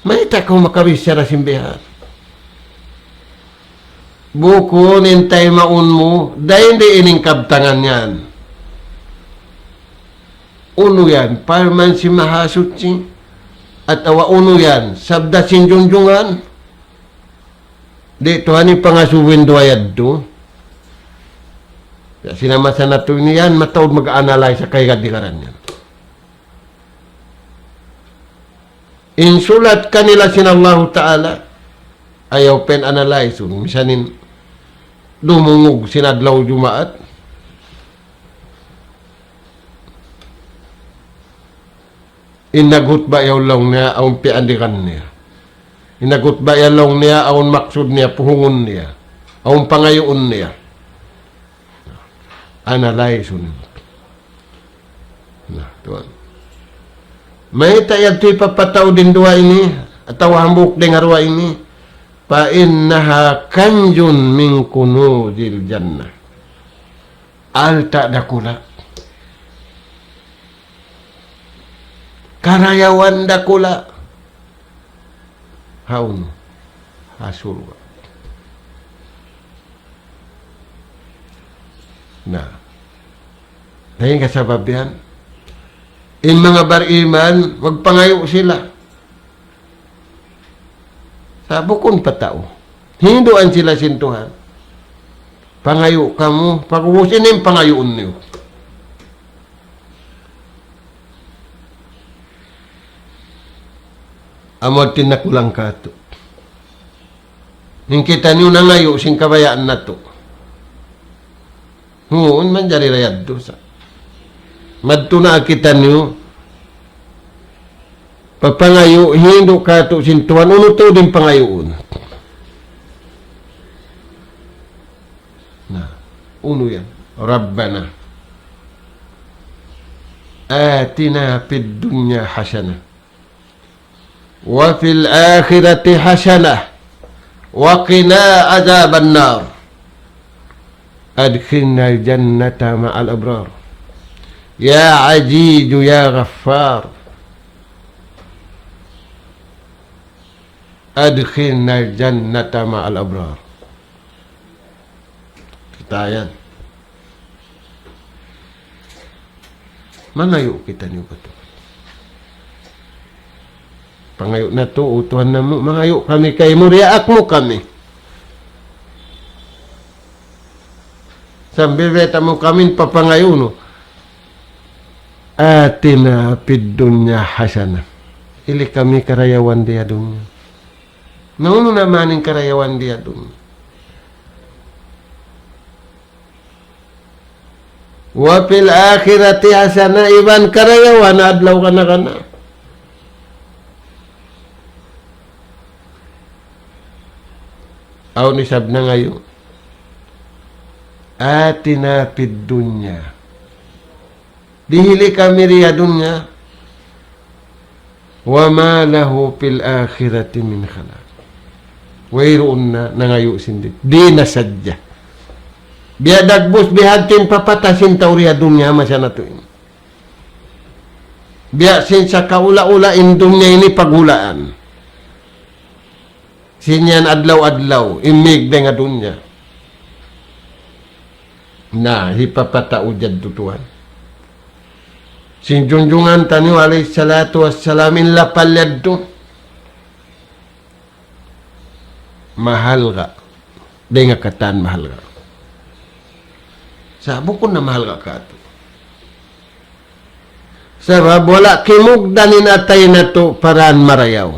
Mayta' kaw makabichara sin bihan? Bukun in taymaun mu, dayn di in kabtangan yan. Unu yan, parman sin Mahasuchi. atawa unu yan, sabda sin junjungan, di' tuud ini pangasubu in duwa yadtu. Ya, sin masa natu' ini yan, mataud mag-analyze sa kaigan di karan yan. In sulat kanila sin Allahu Ta'ala, ayaw pa in analyze, misan in dumungug sin adlaw Jumaat. In naghutba yaun laung niya, awn piyandigan niya. In naghutba yaun laung niya, awn maksud niya, puhungun niya. Awn pangayuun niya. Analyze niyu. Na, tuwan. Mayta' yadtu hipapataud in duwa ini, atawa hambuuk dayn ha duwa ini, فإنها كنز من كنوز الجنة. Alta' dakula'. Karayawan dakula'. Hawnu? Ha surga'. Na. Dayn ha sabab yan, in manga bariman, magpangayu' sila. Sa' bukun pa tau. Hinduan sila sin Tuhan. Pangayu' kamu, pag'ubus ini in pangayuun niyu. Amu yadtu in nakulang kātu'. In kitaniyu nangayu' sin kabayaan natu'. Huun, manjari da yadtu sa'. Madtu na kitaniyu. Papangayu', hindu' kātu' sin Tuhan, unu tuud in pangayuun. Na, unu yan? ربنا آتنا في الدنيا حسنة وفي الآخرة حسنة وقنا عذاب النار. أدخلنا الجنة مع الأبرار. يا عزيز يا غفار. أدخلنا الجنة مع الأبرار. Kita yan. Mangayu' kitaniyu katu'. Pangayu' natu', "O Tuhan namu', mangayu' kami kaymu, diyaak mu kami." Sambil diyaak mu kami, papangayu' nu. "آتنا في الدنيا حسنة." Ili kami karayawan di ha dunya. Na unu na man in karayawan di ha dunya? "وفي الآخرة حسنة," iban karayawan adlaw kana-kana. Awn isab nangayu', "آتنا في الدنيا." Dihili kami di ha dunya. "وما له في الآخرة من خلاق." Wayruun na nangayu' sin di. Di na sadja. Biya' dagbus bihadtu in papata sin tau di ha dunya masa natu' ini. Biya' sin sakaula-ula in dunya ini paghulaan. Sin yan adlaw-adlaw, imig dayn ha dunya. Na, hipapataud yadtu tuwan. Sin junjungan taniyu alayhi salatu wassalam in lapal yadtu. Mahalga'. Dayn ha katan mahalga'. Sa' bukun na mahalga' katu'. Sabab wala' kimugdan in atay natu' pa dān marayaw.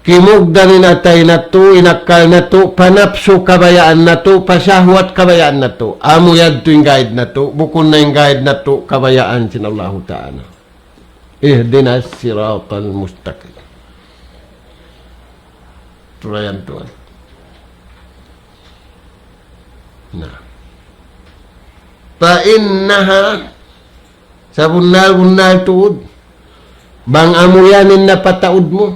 Kimugdan in atay natu', in akkal natu', pa napsu kabayaan natu', pa sahwat kabayaan natu'. Amu yadtu in guide natu', bukun na in guide natu', kabayaan sin Allahu Ta'ala. اهدنا الصراط المستقيم. Tulayan tuwan. Na. فإنها, sabunnal-bunnal tuud, bang amu yan in napataud mu,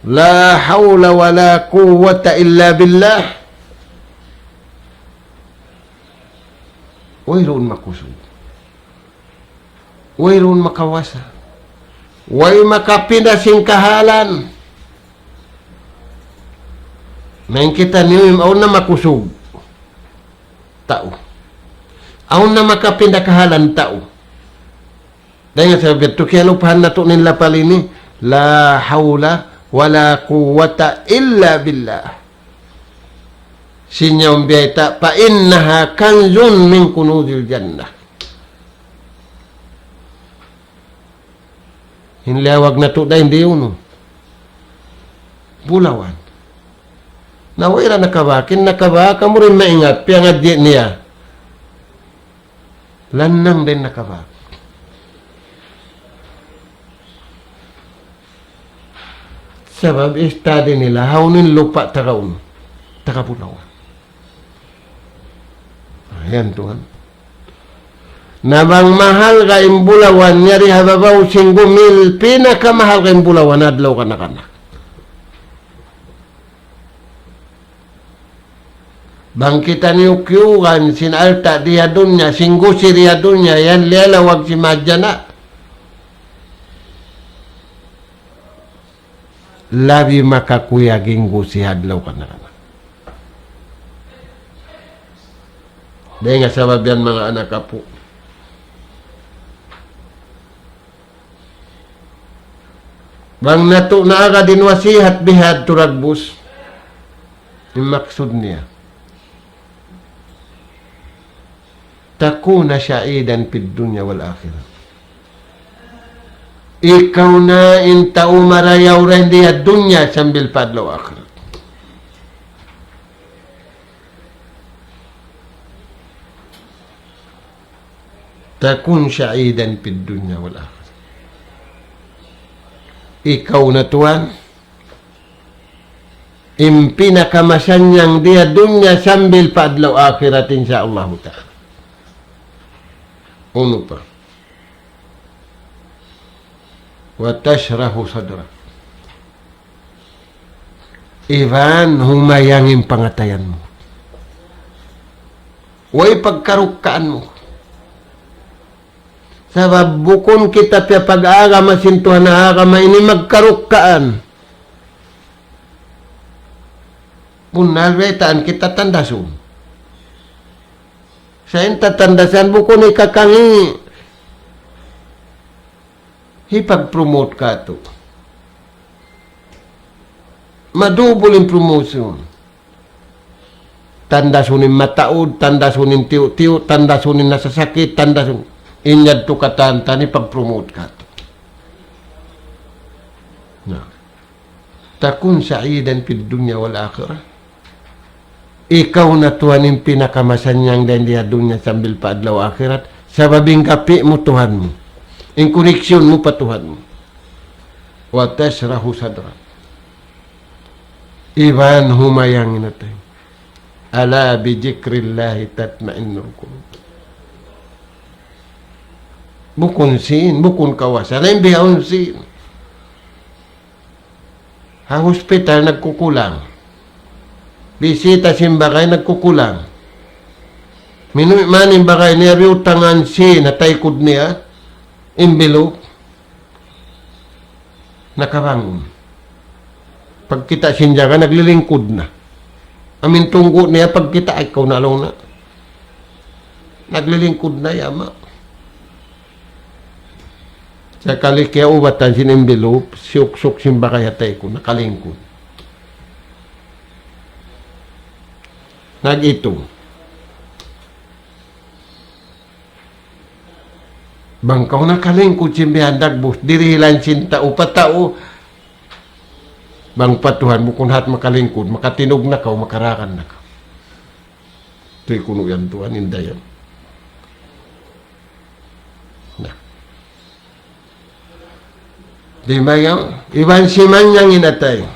لا حول ولا قوة إلا بالله. Wayruun makusug. Wayruun makawasa. Way makapinda sin kahalan. Mayan kitaniyu, awn na makusug. Tau. Awn na makapinda kahalan tau. Dayn ha sabab yadtu kiyalupahan natu' in lapal ini, لا حول ولا قوة إلا بالله. Sin yaun biyayta', فإنها كنز من كنوز الجنة. In liyawag natu' dayn di unu. Bulawan. Na way ra nakabak, in nakabak, amu ra in maingat, piyangadji' niya. Lannang da in nakabak. Sabab study nila, hawnu in lupa' taga unu, taga bulawan. Ayan, tuwan. Na bang mahalga' in bulawan, yari ha babaw sin gumil, pinakamahalga' in bulawan, adlaw kanak-kanak. Bang kita niyukyugan sin alta' di ha dunya, sin gusi di ha dunya, yan liyalawag sin majana. Labi makakuyag in gusi ha adlaw kanak-kanak. Dayn ha sabab yan manga anak apu'. Bang natu' naagad in wasihat bihadtu dagbus. In maksud niya. تكون سعيدا في الدنيا والآخرة. Ikaw na in tau marayaw dayn di ha dunya sambil pa adlaw akhirat. تكون سعيدا في الدنيا والآخرة. Ikaw na tuwan, in pinakamasannyang di ha dunya sambil pa adlaw akhirat, insya Allahu ta'ala. Unu pa? وتشرح صدرك. Iban humayang in pangatayan mu. Way pagkarukkaan mu. Sabab bukun kita piyapag-agama sin Tuhan ha agama ini magkarukkaan. Bunnal baytaan kita tandasun. Sa' in tatandasan bukun hikakangi'. Hipag-promote katu'. Madubul in promotion. Tandasun in mataud, tandasun in tiyu'-tiyu', tandasun in nasasakit, tandasun in yadtu katan-katan hipag-promote katu'. Na. تكون سعيدا في الدنيا والآخرة. Ikaw na tuwan in pinakamasannyang dayn di ha dunya sambil pa adlaw akhirat. Sabab in gapi' mu Tuhan mu. In koneksyon mu pa Tuhan mu. وتشرح صدرك. Iban humayang in atay. ألا بذكر الله تطمئن القلوب. Bukun sin, bukun kawasa. Lain bihaun sin. Ha hospital nagkukulang. Bisita sin bagay nagkukulang. Minu-, man in bagay niya, biyutangan sin ha taykud niya, envelope. Nakabangun. Pagkita' sin jaga, naglilingkud na. Amu in tunggu' niya, pagkita', ay, ikaw na laung na. Naglilingkud na, yama. Sakali kiyaubatan sin envelope, siyuksuk sin bagay ha taykud, nakalingkud. Nag-itung. Bang kaw nakalingkud sin bihan dagbus, dirihilan sin tau pa tau, bang pa Tuhan bukun hat makalingkud, makatinug na kaw, makarakan na kaw. Tuy kunu' yan Tuhan, indayan. Na. Di' ba yan? Iban simannyang in atay.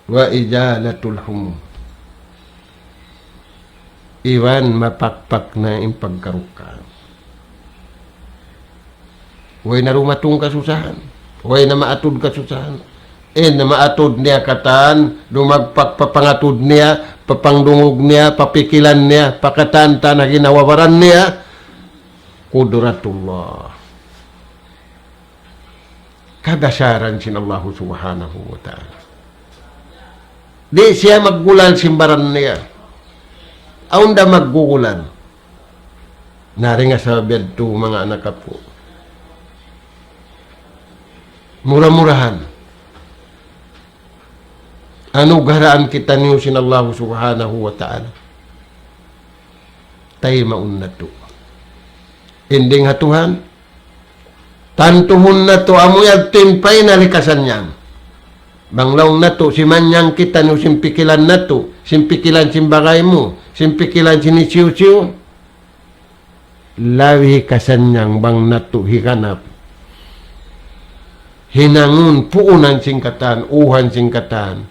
وإزالة الهموم. Iban mapakpak na in pagkarukkaan. Way na dumatung kasusahan. Way na maatud kasusahan. In maatud niya katan, dumagpak pa pangatud niya, pa pangdungug niya, pa pikilan niya, pa katan-katan ha ginhawa-baran niya. Qudratullah. Kadasaran sin Allahu Subhanahu wa Ta'ala. Di' siya maggulal sin baran niya. Awn da maggugulal. Na dayn ha sabab yadtu, manga anak apu'. Mura-murahan, anugaraan kitaniyu sin Allahu Subhanahu wa Ta'ala. Taymaun natu'. Inding ha Tuhan, tantuhun natu' amu yadtu in final hikasannyang. Bang laung natu', simanyang kitaniyu sin pikilan natu', sin pikilan sin bagay mu, sin pikilan sin hisiyu-siyu, labi hikasannyang bang natu' higanap, hinangun puunan sin katan, uhan sin katan,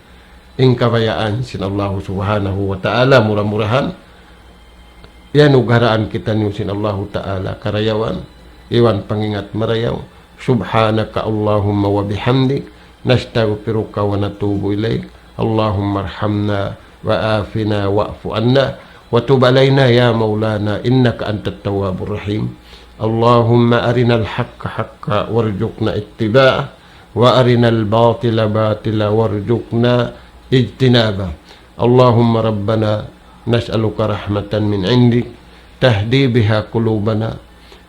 in kabayaan sin Allahu Subhanahu wa Ta'ala. Mura-murahan, iyanugaraan kitaniyu sin Allahu Ta'ala karayawan, iban pangingat marayaw. سبحانك اللهم وبحمدك، نستغفرك ونتوب إليك. اللهم ارحمنا وعافنا واعف عنا وتب علينا يا مولانا إنك أنت التواب الرحيم. اللهم أرنا الحق حقا وارزقنا اتباعه، وأرنا الباطل باطلا وارزقنا اجتنابه. اللهم ربنا نسألك رحمة من عندك تهدي بها قلوبنا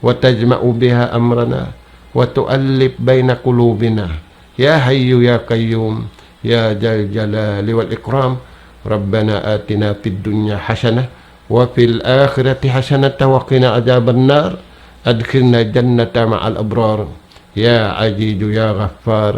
وتجمع بها أمرنا وتؤلف بين قلوبنا يا حي يا قيوم يا ذا الجلال والإكرام. ربنا آتنا في الدنيا حسنة وفي الآخرة حسنة وقنا عذاب النار. أدخلنا الجنة مع الأبرار يا عزيز يا غفار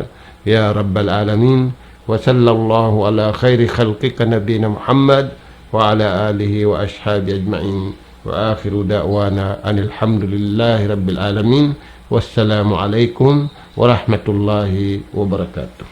يا رب العالمين. وصلى الله على خير خلقك نبينا محمد وعلى آله وأصحابه أجمعين. وآخر دعوانا أن الحمد لله رب العالمين. والسلام عليكم ورحمة الله وبركاته.